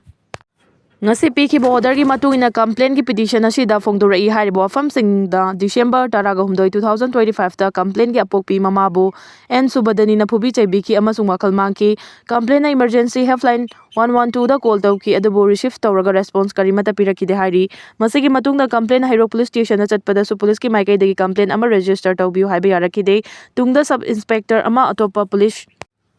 ꯉꯁꯤ ꯄꯤꯈꯤꯕ ꯑꯣꯔꯗꯔꯒꯤ ꯃꯇꯨꯡ ꯏꯟꯅ ꯀꯝꯄ꯭ꯂꯦꯟꯒꯤ ꯄꯤꯇꯤꯁꯟ ꯑꯁꯤꯗ ꯐꯣꯡꯗꯣꯔꯛꯏ ꯍꯥꯏꯔꯤꯕ ꯋꯥꯐꯝꯁꯤꯡꯗ ꯗꯤꯁꯦꯝꯕꯔ ꯇꯔꯥꯒ ꯍꯨꯝꯗꯣꯏ, two thousand twenty fiveꯇ ꯀꯝꯄ꯭ꯂꯦꯟꯒꯤ ꯑꯄꯣꯛꯄꯤ ꯃꯃꯥꯕꯨ ꯑꯦꯟ ꯁꯨꯕꯗꯅꯤꯅ ꯐꯨꯕꯤ ꯆꯩꯕꯤꯈꯤ ꯑꯃꯁꯨꯡ ꯋꯥꯈꯜ ꯃꯥꯡꯈꯤ꯫ ꯀꯝꯄ꯭ꯂꯦꯟꯅ ꯏꯃꯔꯖꯦꯟꯁꯤ ꯍꯦꯜꯞꯂꯥꯏꯟ one one twoꯗ ꯀꯣꯜ ꯇꯧꯈꯤ, ꯑꯗꯨꯕꯨ ꯔꯤꯁꯤꯞ ꯇꯧꯔꯒ ꯔꯦꯁꯄꯣꯟꯁ ꯀꯔꯤꯃꯠꯇ ꯄꯤꯔꯛꯈꯤꯗꯦ ꯍꯥꯏꯔꯤ꯫ ꯃꯁꯤꯒꯤ ꯃꯇꯨꯡꯗ ꯀꯝꯄ꯭ꯂꯦꯟ ꯍꯩꯔꯣꯛ ꯄꯨꯂꯤꯁ ꯁ꯭ꯇꯦꯁꯟꯗ ꯆꯠꯄꯗꯁꯨ ꯄꯨꯂꯤꯁꯀꯤ ꯃꯥꯏꯀꯩꯗꯒꯤ ꯀꯝꯄ꯭ꯂꯦꯟ ꯑꯃ ꯔꯦꯖꯤꯁꯇꯔ ꯇꯧꯕꯤꯌꯨ ꯍꯥꯏꯕ ꯌꯥꯔꯛꯈꯤꯗꯦ꯫ ꯇꯨꯡꯗ ꯁꯕ ꯏꯟꯁꯄꯦꯛꯇꯔ ꯑꯃ ꯑꯇꯣꯞꯄ ꯄꯨꯂꯤꯁ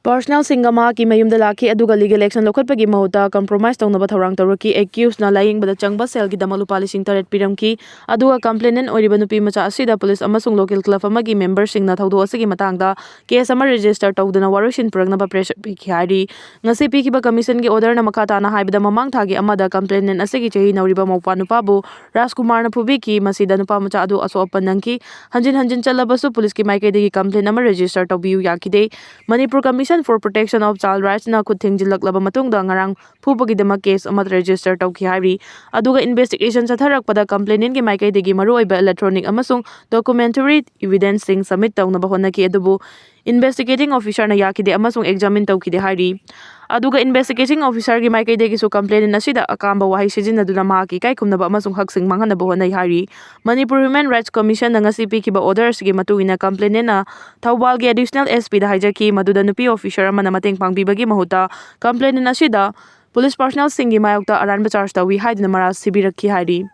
ꯄꯔꯁꯅꯦꯜꯁꯤꯡꯒ ꯃꯍꯥꯛꯀꯤ ꯃꯌꯨꯝꯗ ꯂꯥꯛꯈꯤ, ꯑꯗꯨꯒ ꯂꯤꯒꯦꯜ ꯑꯦꯛꯁꯟ ꯂꯧꯈꯠꯄꯒꯤ ꯃꯍꯨꯠꯇ ꯀꯝꯄ꯭ꯔꯣꯃꯥꯏꯁ ꯇꯧꯅꯕ ꯊꯧꯔꯥꯡ ꯇꯧꯔꯛꯈꯤ꯫ ꯑꯦꯀ꯭ꯌꯨꯁꯅ ꯂꯥꯌꯦꯡꯕꯗ ꯆꯪꯕ ꯁꯦꯜꯒꯤꯗꯃꯛ ꯂꯨꯄꯥ ꯂꯤꯁꯤꯡ ꯇꯔꯦꯠ ꯄꯤꯔꯝꯈꯤ, ꯑꯗꯨꯒ ꯀꯝꯄ꯭ꯂꯦꯅꯦꯟ ꯑꯣꯏꯔꯤꯕ ꯅꯨꯄꯤ ꯃꯆꯥ ꯑꯁꯤꯗ ꯄꯨꯂꯤꯁ ꯑꯃꯁꯨꯡ ꯂꯣꯀꯦꯜ ꯀ꯭ꯂꯕ ꯑꯃꯒꯤ ꯃꯦꯝꯕꯔꯁꯤꯡꯅ ꯊꯧꯗꯣꯛ ꯑꯁꯤꯒꯤ ꯃꯇꯥꯡꯗ ꯀꯦꯁ ꯑꯃ ꯔꯦꯖꯤꯁꯇꯔ ꯇꯧꯗꯨꯅ ꯋꯥꯔꯣꯏꯁꯤꯟ ꯄꯨꯔꯛꯅꯕ ꯄ꯭ꯔꯦꯁꯔ ꯄꯤꯈꯤ ꯍꯥꯏꯔꯤ꯫ ꯉꯁꯤ ꯄꯤꯈꯤꯕ ꯀꯃꯤꯁꯟꯒꯤ ꯑꯣꯔꯗꯔꯅ ꯃꯈꯥ ꯇꯥꯅ ꯍꯥꯏꯕꯗ, ꯃꯃꯥꯡ ꯊꯥꯒꯤ ꯑꯃꯗ ꯀꯝꯄ꯭ꯂꯦꯅꯦꯟ ꯑꯁꯤꯒꯤ ꯆꯍꯤ ꯅꯧꯔꯤꯕ ꯃꯧꯄ꯭ꯋꯥ ꯅꯨꯄꯥꯕꯨ ꯔꯥꯖꯀꯨꯃꯥꯔꯅ ꯐꯨꯕꯤꯈꯤ꯫ ꯃꯁꯤꯗ ꯅꯨꯄꯥ ꯃꯆꯥ ꯑꯗꯨ ꯑꯁꯣꯛ ꯑꯄꯟ ꯅꯪꯈꯤ꯫ ꯍꯟꯖꯤꯟ ꯍꯟꯖꯤꯟ ꯆꯠꯂꯕꯁꯨ ꯄꯨꯂꯤꯁꯀꯤ ꯃꯥꯏꯀꯩꯗꯒꯤ ꯀꯝꯄ꯭ꯂꯦꯟ ꯑꯃ ꯔꯦꯖꯤꯁꯇꯔ ꯇꯧꯕꯤꯌꯨ ꯌꯥꯈꯤꯗꯦ꯫ Manipur commission for protection of child ꯔꯥꯏꯠꯁꯅ ꯈꯨꯠ ꯊꯤꯡꯖꯤꯜꯂꯛꯂꯕ ꯃꯇꯨꯡꯗ ꯉꯔꯥꯡ ꯐꯨꯕꯒꯤꯗꯃꯛ ꯀꯦꯁ ꯑꯃ ꯔꯦꯖꯤꯁꯇꯔ ꯇꯧꯈꯤ ꯍꯥꯏꯔꯤ꯫ ꯑꯗꯨꯒ ꯏꯟꯚꯦꯁꯇꯤꯒꯦꯁꯟ ꯆꯠꯊꯔꯛꯄꯗ ꯀꯝꯄ꯭ꯂꯦꯅꯦꯟꯒꯤ ꯃꯥꯏꯀꯩꯗꯒꯤ ꯃꯔꯨꯑꯣꯏꯕ ꯏꯂꯦꯛꯇ꯭ꯔꯣꯅꯤꯛ ꯑꯃꯁꯨꯡ ꯗꯣꯀꯨꯃꯦꯟꯇꯔꯤ ꯏꯚꯤꯗꯦꯟꯁꯁꯤꯡ ꯁꯕꯃꯤꯠ ꯇꯧꯅꯕ ꯍꯣꯠꯅꯈꯤ, ꯑꯗꯨꯕꯨ ꯏꯟꯚꯦꯁꯇꯤꯒꯦꯇꯤꯡ ꯑꯣꯐꯤꯁꯔꯅ ꯌꯥꯈꯤꯗꯦ ꯑꯃꯁꯨꯡ ꯑꯦꯛꯖꯥꯃꯤꯟ ꯇꯧꯈꯤꯗꯦ ꯍꯥꯏꯔꯤ꯫ ꯑꯗꯨꯒ ꯏꯟꯚꯦꯁꯇꯤꯒꯦꯇꯤꯡ ꯑꯣꯐꯤꯁꯔꯒꯤ ꯃꯥꯏꯀꯩꯗꯒꯤꯁꯨ ꯀꯝꯄ꯭ꯂꯦꯅꯦꯟ ꯑꯁꯤꯗ ꯑꯀꯥꯝꯕ ꯋꯥꯍꯩ ꯁꯤꯖꯤꯟꯅꯗꯨꯅ ꯃꯍꯥꯛꯀꯤ ꯏꯀꯥꯏ ꯈꯨꯝꯅꯕ ꯑꯃꯁꯨꯡ ꯍꯛꯁꯤꯡ ꯃꯥꯡꯍꯟꯅꯕ ꯍꯣꯠꯅꯩ ꯍꯥꯏꯔꯤ꯫ ꯃꯅꯤꯄꯨꯔ ꯍ꯭ꯌꯨꯃꯦꯟ ꯔꯥꯏꯠꯁ ꯀꯃꯤꯁꯟꯅ ꯉꯁꯤ ꯄꯤꯈꯤꯕ ꯑꯣꯔꯗꯔ ꯑꯁꯤꯒꯤ ꯃꯇꯨꯡ ꯏꯟꯅ ꯀꯝꯄ꯭ꯂꯦꯅꯦꯟꯅ ꯊꯧꯕꯥꯜꯒꯤ ꯑꯦꯗꯤꯁꯅꯦꯜ ꯑꯦꯁ ꯄꯤꯗ ꯍꯥꯏꯖꯈꯤ, ꯃꯗꯨꯗ ꯅꯨꯄꯤ ꯑꯣꯐꯤꯁꯔ ꯑꯃꯅ ꯃꯇꯦꯡ ꯄꯥꯡꯕꯤꯕꯒꯤ ꯃꯍꯨꯠꯇ ꯀꯝꯄ꯭ꯂꯦꯅꯦꯟ ꯑꯁꯤꯗ ꯄꯨꯂꯤꯁ ꯄꯔꯁꯅꯦꯜꯁꯤꯡꯒꯤ ꯃꯥꯌꯣꯛꯇ ꯑꯔꯥꯟꯕ ꯆꯥꯔꯖ ꯇꯧꯏ ꯍꯥꯏꯗꯨꯅ ꯃꯔꯥꯜ ꯁꯤꯕꯤꯔꯛꯈꯤ ꯍꯥꯏꯔꯤ꯫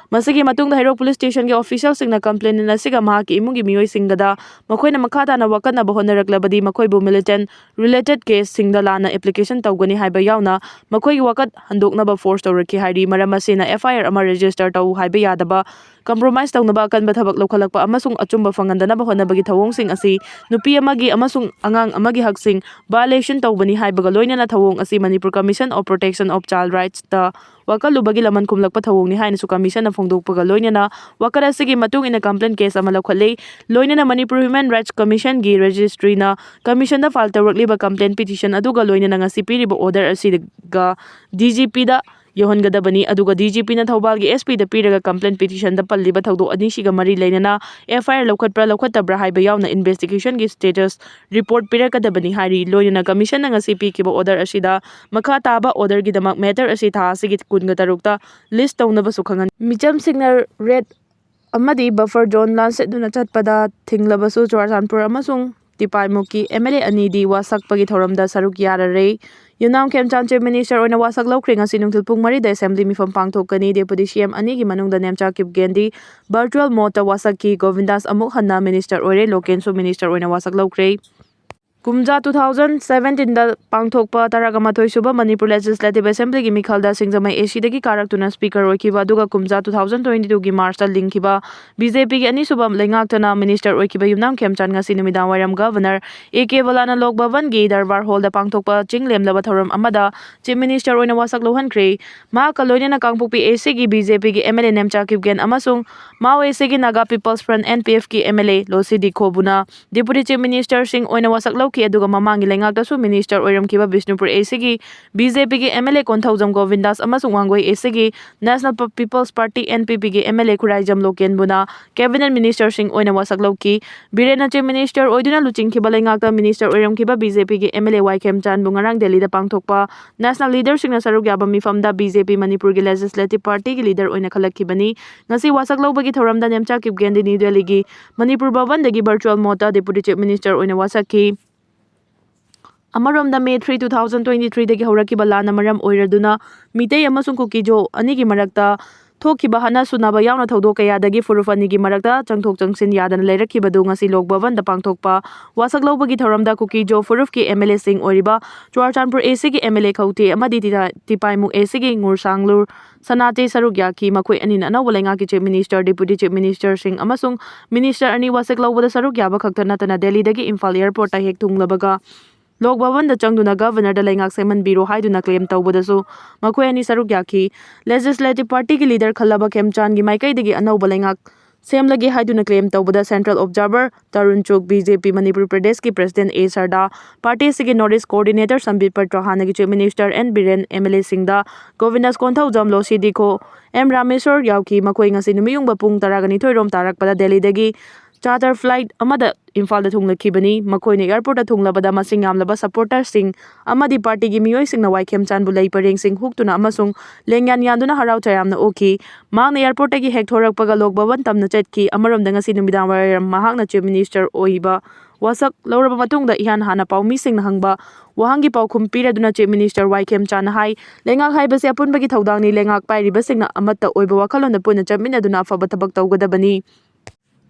ꯃꯁꯤꯒꯤ ꯃꯇꯨꯡꯗ ꯍꯩꯔꯣꯛ ꯄꯨꯂꯤꯁ ꯁ꯭ꯇꯦꯁꯟꯒꯤ ꯑꯣꯐꯤꯁꯤꯌꯦꯜꯁꯤꯡꯅ ꯀꯝꯄ꯭ꯂꯦꯅꯦꯟ ꯑꯁꯤꯒ ꯃꯍꯥꯛꯀꯤ ꯏꯃꯨꯡꯒꯤ ꯃꯤꯑꯣꯏꯁꯤꯡꯒꯗ ꯃꯈꯣꯏꯅ ꯃꯈꯥ ꯇꯥꯅ ꯋꯥꯀꯠꯅꯕ ꯍꯣꯠꯅꯔꯛꯂꯕꯗꯤ ꯃꯈꯣꯏꯕꯨ ꯃꯤꯂꯤꯇꯦꯟ ꯔꯤꯂꯦꯇꯦꯗ ꯀꯦꯁꯁꯤꯡꯗ ꯂꯥꯟꯅ ꯑꯦꯄ꯭ꯂꯤꯀꯦꯁꯟ ꯇꯧꯒꯅꯤ ꯍꯥꯏꯕ ꯌꯥꯎꯅ ꯃꯈꯣꯏꯒꯤ ꯋꯥꯀꯠ ꯍꯟꯗꯣꯛꯅꯕ ꯐꯣꯔꯁ ꯇꯧꯔꯛꯈꯤ ꯍꯥꯏꯔꯤ꯫ ꯃꯔꯝ ꯑꯁꯤꯅ ꯑꯦꯐ ꯑꯥꯏ ꯑꯥꯔ ꯑꯃ ꯔꯦꯖꯤꯁꯇꯔ ꯇꯧ ꯍꯥꯏꯕ ꯌꯥꯗꯕ, ꯀꯝꯄ꯭ꯔꯣꯃꯥꯏꯁ ꯇꯧꯅꯕ ꯑꯀꯟꯕ ꯊꯕꯛ ꯂꯧꯈꯠꯂꯛꯄ ꯑꯃꯁꯨꯡ ꯑꯆꯨꯝꯕ ꯐꯪꯍꯟꯗꯅꯕ ꯍꯣꯠꯅꯕꯒꯤ ꯊꯧꯑꯣꯡꯁꯤꯡ ꯑꯁꯤ ꯅꯨꯄꯤ ꯑꯃꯒꯤ ꯑꯃꯁꯨꯡ ꯑꯉꯥꯡ ꯑꯃꯒꯤ ꯍꯛꯁꯤꯡ ꯚꯥꯏꯑꯣꯂꯦꯁꯟ ꯇꯧꯕꯅꯤ ꯍꯥꯏꯕꯒ ꯂꯣꯏꯅꯅ ꯊꯧꯑꯣꯡ ꯑꯁꯤ Manipur commission of protection of child ꯔꯥꯏꯠꯁꯇ ꯋꯥꯀꯠꯂꯨꯕꯒꯤ ꯂꯃꯟ ꯈꯨꯝꯂꯛꯄ ꯊꯧꯑꯣꯡꯅꯤ ꯍꯥꯏꯅꯁꯨ ꯀꯃꯤꯁꯟꯅ ꯐꯣꯡꯗꯣꯛꯄꯒ ꯂꯣꯏꯅꯅ ꯋꯥꯀꯠ ꯑꯁꯤꯒꯤ ꯃꯇꯨꯡ ꯏꯟꯅ ꯀꯝꯄ꯭ꯂꯦꯟ ꯀꯦꯁ ꯑꯃ ꯂꯧꯈꯠꯂꯤ꯫ ꯂꯣꯏꯅꯅ ꯃꯅꯤꯄꯨꯔ ꯍ꯭ꯌꯨꯃꯦꯟ ꯔꯥꯏꯠꯁ ꯀꯃꯤꯁꯟꯒꯤ ꯔꯦꯖꯤꯁꯇ꯭ꯔꯤꯅ ꯀꯃꯤꯁꯟꯗ ꯐꯥꯏꯜ ꯇꯧꯔꯛꯂꯤꯕ ꯀꯝꯄ꯭ꯂꯦꯟ ꯄꯤꯇꯤꯁꯟ ꯑꯗꯨꯒ ꯂꯣꯏꯅꯅ ꯉꯁꯤ ꯄꯤꯔꯤꯕ ꯑꯣꯔꯗꯔ ꯑꯁꯤꯒ ꯗꯤ ꯖꯤ ꯄꯤꯗ ꯌꯧꯍꯟꯒꯗꯕꯅꯤ꯫ ꯑꯗꯨꯒ DGPꯅ ꯊꯧꯕꯥꯜꯒꯤ SPꯗ ꯄꯤꯔꯒ complaint petitionꯗ ꯄꯜꯂꯤꯕ ꯊꯧꯗꯣꯛ ꯑꯅꯤꯁꯤꯒ ꯃꯔꯤ ꯂꯩꯅꯅ FIR ꯂꯧꯈꯠꯄ꯭ꯔꯥ ꯂꯧꯈꯠꯇꯕ꯭ꯔꯥ ꯍꯥꯏꯕ ꯌꯥꯎꯅ investigationꯒꯤ status report ꯄꯤꯔꯛꯀꯗꯕꯅꯤ ꯍꯥꯏꯔꯤ꯫ ꯂꯣꯏꯅꯅ commissionꯅ ꯉꯁꯤ ꯄꯤꯈꯤꯕ order ꯑꯁꯤꯗ ꯃꯈꯥ ꯇꯥꯕ orderꯒꯤꯗꯃꯛ matter ꯑꯁꯤ ꯊꯥ ꯑꯁꯤꯒꯤ ꯀꯨꯟꯒ ꯇꯔꯨꯛꯇ list ꯇꯧꯅꯕꯁꯨ ꯈꯪꯍꯟ꯫ ꯃꯤꯆꯝꯁꯤꯡꯅ raid ꯑꯃꯗꯤ buffer zone ꯂꯥꯟꯆꯠꯇꯨꯅ ꯆꯠꯄꯗ ꯊꯤꯡꯂꯕꯁꯨ ꯆꯨꯔꯥꯆꯥꯟꯄꯨꯔ ꯑꯃꯁꯨꯡ ꯇꯤꯄꯥꯏꯃꯨꯛꯀꯤ MLA ꯑꯅꯤꯗꯤ ꯋꯥꯁꯛꯄꯒꯤ ꯊꯧꯔꯝꯗ ꯁꯔꯨꯛ ꯌꯥꯔꯔꯦ꯫ ꯌꯨꯝꯅꯥꯝ ꯈꯦꯝꯆꯥꯟ Chief Minister ꯑꯣꯏꯅ ꯋꯥꯁꯛ ꯂꯧꯈ꯭ꯔꯦ꯫ ꯉꯁꯤ ꯅꯨꯡꯊꯤꯜ ꯄꯨꯡ ꯃꯔꯤꯗ assembly ꯃꯤꯐꯝ ꯄꯥꯡꯊꯣꯛꯀꯅꯤ꯫ Deputy CM ꯑꯅꯤꯒꯤ ꯃꯅꯨꯡꯗ ꯅꯦꯝꯆꯥ ꯀꯤꯞꯒꯦꯟꯗꯤ virtual modeꯇ ꯋꯥꯁꯛꯈꯤ꯫ ꯒꯣꯕꯤꯟꯗꯥꯁ ꯑꯃꯨꯛ ꯍꯟꯅ minister ꯑꯣꯏꯔꯦ꯫ ꯂꯣꯀꯦꯟꯁꯨ minister ꯑꯣꯏꯅ ꯋꯥꯁꯛ ꯂꯧꯈ꯭ꯔꯦ꯫ ꯀꯨꯝꯖꯥ two thousand seventeenꯗ ꯄꯥꯡꯊꯣꯛꯄ ꯇꯔꯥꯒ ꯃꯥꯊꯣꯏ ꯁꯨꯕ ꯃꯅꯤꯄꯨꯔ Legislative Assemblyꯒꯤ ꯃꯤꯈꯜꯗ ꯁꯤꯡꯖꯃꯩ ACꯗꯒꯤ ꯀꯥꯔꯛꯇꯨꯅ speaker ꯑꯣꯏꯈꯤꯕ, ꯑꯗꯨꯒ ꯀꯨꯝꯖꯥ two thousand twenty twoꯒꯤ Marchꯇ ꯂꯤꯡꯈꯤꯕ BJPꯒꯤ ꯑꯅꯤꯁꯨꯕ ꯂꯩꯉꯥꯛꯇꯅ minister ꯑꯣꯏꯈꯤꯕ ꯌꯨꯝꯅꯥꯝ ꯈꯦꯝꯆꯥꯟ ꯉꯁꯤ ꯅꯨꯃꯤꯗꯥꯡ ꯋꯥꯏꯔꯝ Governor A K ꯕꯂꯥꯅ ꯂꯣꯛ ꯚꯕꯟꯒꯤ ꯗꯔꯕꯥꯔ hallꯗ ꯄꯥꯡꯊꯣꯛꯄ ꯆꯤꯡ ꯂꯦꯝꯂꯕ ꯊꯧꯔꯝ ꯑꯃꯗ Chief Minister ꯑꯣꯏꯅ ꯋꯥꯁꯛ ꯂꯧꯍꯟꯈ꯭ꯔꯦ꯫ ꯃꯍꯥꯛꯀ ꯂꯣꯏꯅꯅ ꯀꯥꯡꯄꯣꯛꯄꯤ ACꯒꯤ BJPꯒꯤ MLA ꯅꯦꯝꯆꯥ ꯀꯤꯞꯒꯦꯟ ꯑꯃꯁꯨꯡ ꯃꯥꯎ ACꯒꯤ Naga People's Front, NPFꯀꯤ MLA ꯂꯣꯁꯤ ꯗꯤꯈꯣꯕꯨꯅ Deputy Chief Ministerꯁꯤꯡ ꯑꯣꯏꯅ ꯋꯥꯁꯛ ꯂꯧꯈꯤ, ꯑꯗꯨꯒ ꯃꯃꯥꯡꯒꯤ ꯂꯩꯉꯥꯛꯇꯁꯨ minister ꯑꯣꯏꯔꯝꯈꯤꯕ ꯕꯤꯁꯅꯨꯄꯨꯔ ACꯒꯤ BJPꯒꯤ MLA ꯀꯣꯟꯊꯧꯖꯝ ꯒꯣꯕꯤꯟꯗꯥꯁ ꯑꯃꯁꯨꯡ Wangoi ACꯒꯤ National Pe-, People's Party, NPPꯒꯤ MLA Khuraijam ꯂꯣꯀꯦꯟꯕꯨꯅ cabinet ministerꯁꯤꯡ ꯑꯣꯏꯅ ꯋꯥꯁꯛ ꯂꯧꯈꯤ꯫ ꯕꯤꯔꯦꯟꯅ Chief Minister ꯑꯣꯏꯗꯨꯅ ꯂꯨꯆꯤꯡꯈꯤꯕ ꯂꯩꯉꯥꯛꯇ minister ꯑꯣꯏꯔꯝꯈꯤꯕ BJPꯒꯤ MLA ꯋꯥꯏ ꯈꯦꯝꯆꯥꯟꯕꯨ ꯉꯔꯥꯡ ꯗꯦꯜꯂꯤꯗ ꯄꯥꯡꯊꯣꯛꯄ national leaderꯁꯤꯡꯅ ꯁꯔꯨꯛ ꯌꯥꯕ ꯃꯤꯐꯝꯗ BJP ꯃꯅꯤꯄꯨꯔꯒꯤ Legislative Partyꯒꯤ leader ꯑꯣꯏꯅ ꯈꯜꯂꯛꯈꯤꯕꯅꯤ꯫ ꯉꯁꯤ ꯋꯥꯁꯛ ꯂꯧꯕꯒꯤ ꯊꯧꯔꯝꯗ ꯅꯦꯝꯆꯥ ꯀꯤꯞꯒꯦꯟꯗꯤ ꯅ꯭ꯌꯨ ꯗꯦꯜꯂꯤꯒꯤ Manipur ꯚꯕꯟꯗꯒꯤ virtual modeꯇ Deputy Chief Minister ꯑꯣꯏꯅ ꯋꯥꯁꯛꯈꯤ꯫ ꯑꯃꯔꯣꯝꯗ, May three, two thousand twenty threeꯗꯒꯤ ꯍꯧꯔꯛꯈꯤꯕ ꯂꯥꯟꯅ ꯃꯔꯝ ꯑꯣꯏꯔꯗꯨꯅ ꯃꯤꯇꯩ ꯑꯃꯁꯨꯡ ꯀꯨꯀꯤꯖꯣ ꯑꯅꯤꯒꯤ ꯃꯔꯛꯇ ꯊꯣꯛꯈꯤꯕ ꯍꯥꯠꯅ ꯁꯨꯅꯕ ꯌꯥꯎꯅ ꯊꯧꯗꯣꯛ ꯀꯌꯥꯗꯒꯤ ꯐꯨꯔꯨꯞ ꯑꯅꯤꯒꯤ ꯃꯔꯛꯇ ꯆꯪꯊꯣꯛ ꯆꯪꯁꯤꯟ ꯌꯥꯗꯅ ꯂꯩꯔꯛꯈꯤꯕꯗꯨ ꯉꯁꯤ ꯂꯣꯛ ꯚꯕꯟꯗ ꯄꯥꯡꯊꯣꯛꯄ ꯋꯥꯁꯛ ꯂꯧꯕꯒꯤ ꯊꯧꯔꯝꯗ ꯀꯨꯀꯤꯖꯣ ꯐꯨꯔꯨꯞꯀꯤ MLAꯁꯤꯡ ꯑꯣꯏꯔꯤꯕ ꯆꯨꯔꯥꯆꯥꯟꯄꯨꯔ ACꯒꯤ MLA ꯈꯧꯇꯦ ꯑꯃꯗꯤ ꯇꯤꯇꯥ-, ꯇꯤꯄꯥꯏꯃꯨꯛ ACꯒꯤ ꯉꯨꯔꯁꯥꯡꯂꯨꯔ ꯁꯅꯥꯇꯦ ꯁꯔꯨꯛ ꯌꯥꯈꯤ꯫ ꯃꯈꯣꯏ ꯑꯅꯤꯅ ꯑꯅꯧꯕ ꯂꯩꯉꯥꯛꯀꯤ Chief Minister, Deputy Chief Ministerꯁꯤꯡ ꯑꯃꯁꯨꯡ minister ꯑꯅꯤ ꯋꯥꯁꯛ ꯂꯧꯕꯗ ꯁꯔꯨꯛ ꯌꯥꯕ ꯈꯛꯇ ꯅꯠꯇꯅ ꯗꯦꯜꯂꯤꯗꯒꯤ ꯏꯝꯐꯥꯜ airportꯇ ꯍꯦꯛ ꯊꯨꯡꯂꯕꯒ ꯂꯣꯛ ꯚꯕꯟꯗ ꯆꯪꯗꯨꯅ Governorꯗ ꯂꯩꯉꯥꯛ ꯁꯦꯝꯍꯟꯕꯤꯔꯣ ꯍꯥꯏꯗꯨꯅ claim ꯇꯧꯕꯗꯁꯨ ꯃꯈꯣꯏ ꯑꯅꯤ ꯁꯔꯨꯛ ꯌꯥꯈꯤ꯫ Legislative Partyꯒꯤ leader ꯈꯜꯂꯕ ꯈꯦꯝꯆꯥꯟꯒꯤ ꯃꯥꯏꯀꯩꯗꯒꯤ ꯑꯅꯧꯕ ꯂꯩꯉꯥꯛ ꯁꯦꯝꯂꯒꯦ ꯍꯥꯏꯗꯨꯅ claim ꯇꯧꯕꯗ Central Observer Tarun ꯆꯨꯒ, B J P Manipur Pradeshꯀꯤ President A ꯁꯔꯗꯥ, party ꯑꯁꯤꯒꯤ North East Coordinator ꯁꯝꯕꯤꯠ ꯄꯇ꯭ꯔ, ꯍꯥꯟꯅꯒꯤ Chief Minister N Biren, M L Aꯁꯤꯡꯗ ꯒꯣꯕꯤꯟꯗꯥꯁ Konthoujam, ꯂꯣꯁꯤ ꯗꯤꯈꯣ, M Rameshwor ꯌꯥꯎꯈꯤ꯫ ꯃꯈꯣꯏ ꯉꯁꯤ ꯅꯨꯃꯤꯠꯌꯨꯡꯕ ꯄꯨꯡ ꯇꯔꯥꯒ ꯅꯤꯊꯣꯏ ꯔꯣꯝ ꯇꯥꯔꯛꯄꯗ ꯗꯦꯜꯂꯤꯗꯒꯤ charter flight ꯑꯃꯗ ꯏꯝꯐꯥꯜꯗ ꯊꯨꯡꯂꯛꯈꯤꯕꯅꯤ꯫ ꯃꯈꯣꯏꯅ airportꯇ ꯊꯨꯡꯂꯕꯗ ꯃꯁꯤꯡ ꯌꯥꯝꯂꯕ supporterꯁꯤꯡ ꯑꯃꯗꯤ partyꯒꯤ ꯃꯤꯑꯣꯏꯁꯤꯡꯅ ꯋꯥꯏꯈꯦꯝꯆꯥꯟꯕꯨ ꯂꯩ ꯄꯔꯦꯡꯁꯤꯡ ꯍꯨꯛꯇꯨꯅ ꯑꯃꯁꯨꯡ ꯂꯦꯡꯌꯥꯟ ꯌꯥꯟꯗꯨꯅ ꯍꯔꯥꯎ ꯇꯌꯥꯝꯅ ꯑꯣꯛꯈꯤ꯫ ꯃꯍꯥꯛꯅ airportꯇꯒꯤ ꯍꯦꯛ ꯊꯣꯔꯛꯄꯒ ꯂꯣꯛ ꯚꯕꯟ ꯇꯝꯅ ꯆꯠꯈꯤ꯫ ꯑꯃꯔꯣꯝꯗ ꯉꯁꯤ ꯅꯨꯃꯤꯗꯥꯡ ꯋꯥꯏꯔꯝ ꯃꯍꯥꯛꯅ Chief Minister ꯑꯣꯏꯕ ꯋꯥꯁꯛ ꯂꯧꯔꯕ ꯃꯇꯨꯡꯗ ꯏꯍꯥꯟ ꯍꯥꯟꯅ ꯄꯥꯎꯃꯤꯁꯤꯡꯅ ꯍꯪꯕ ꯋꯥꯍꯪꯒꯤ ꯄꯥꯎꯈꯨꯝ ꯄꯤꯔꯗꯨꯅ Chief Minister ꯋꯥꯏꯈꯦꯝꯆꯥꯟꯅ ꯍꯥꯏ, ꯂꯩꯉꯥꯛ ꯍꯥꯏꯕꯁꯤ ꯑꯄꯨꯟꯕꯒꯤ ꯊꯧꯗꯥꯡꯅꯤ, ꯂꯩꯉꯥꯛ ꯄꯥꯏꯔꯤꯕꯁꯤꯡꯅ ꯑꯃꯠꯇ ꯑꯣꯏꯕ ꯋꯥꯈꯜꯂꯣꯟꯗ ꯄꯨꯟꯅ ꯆꯠꯃꯤꯟꯅꯗꯨꯅ ꯑꯐꯕ ꯊꯕꯛ ꯇꯧꯒꯗꯕꯅꯤ꯫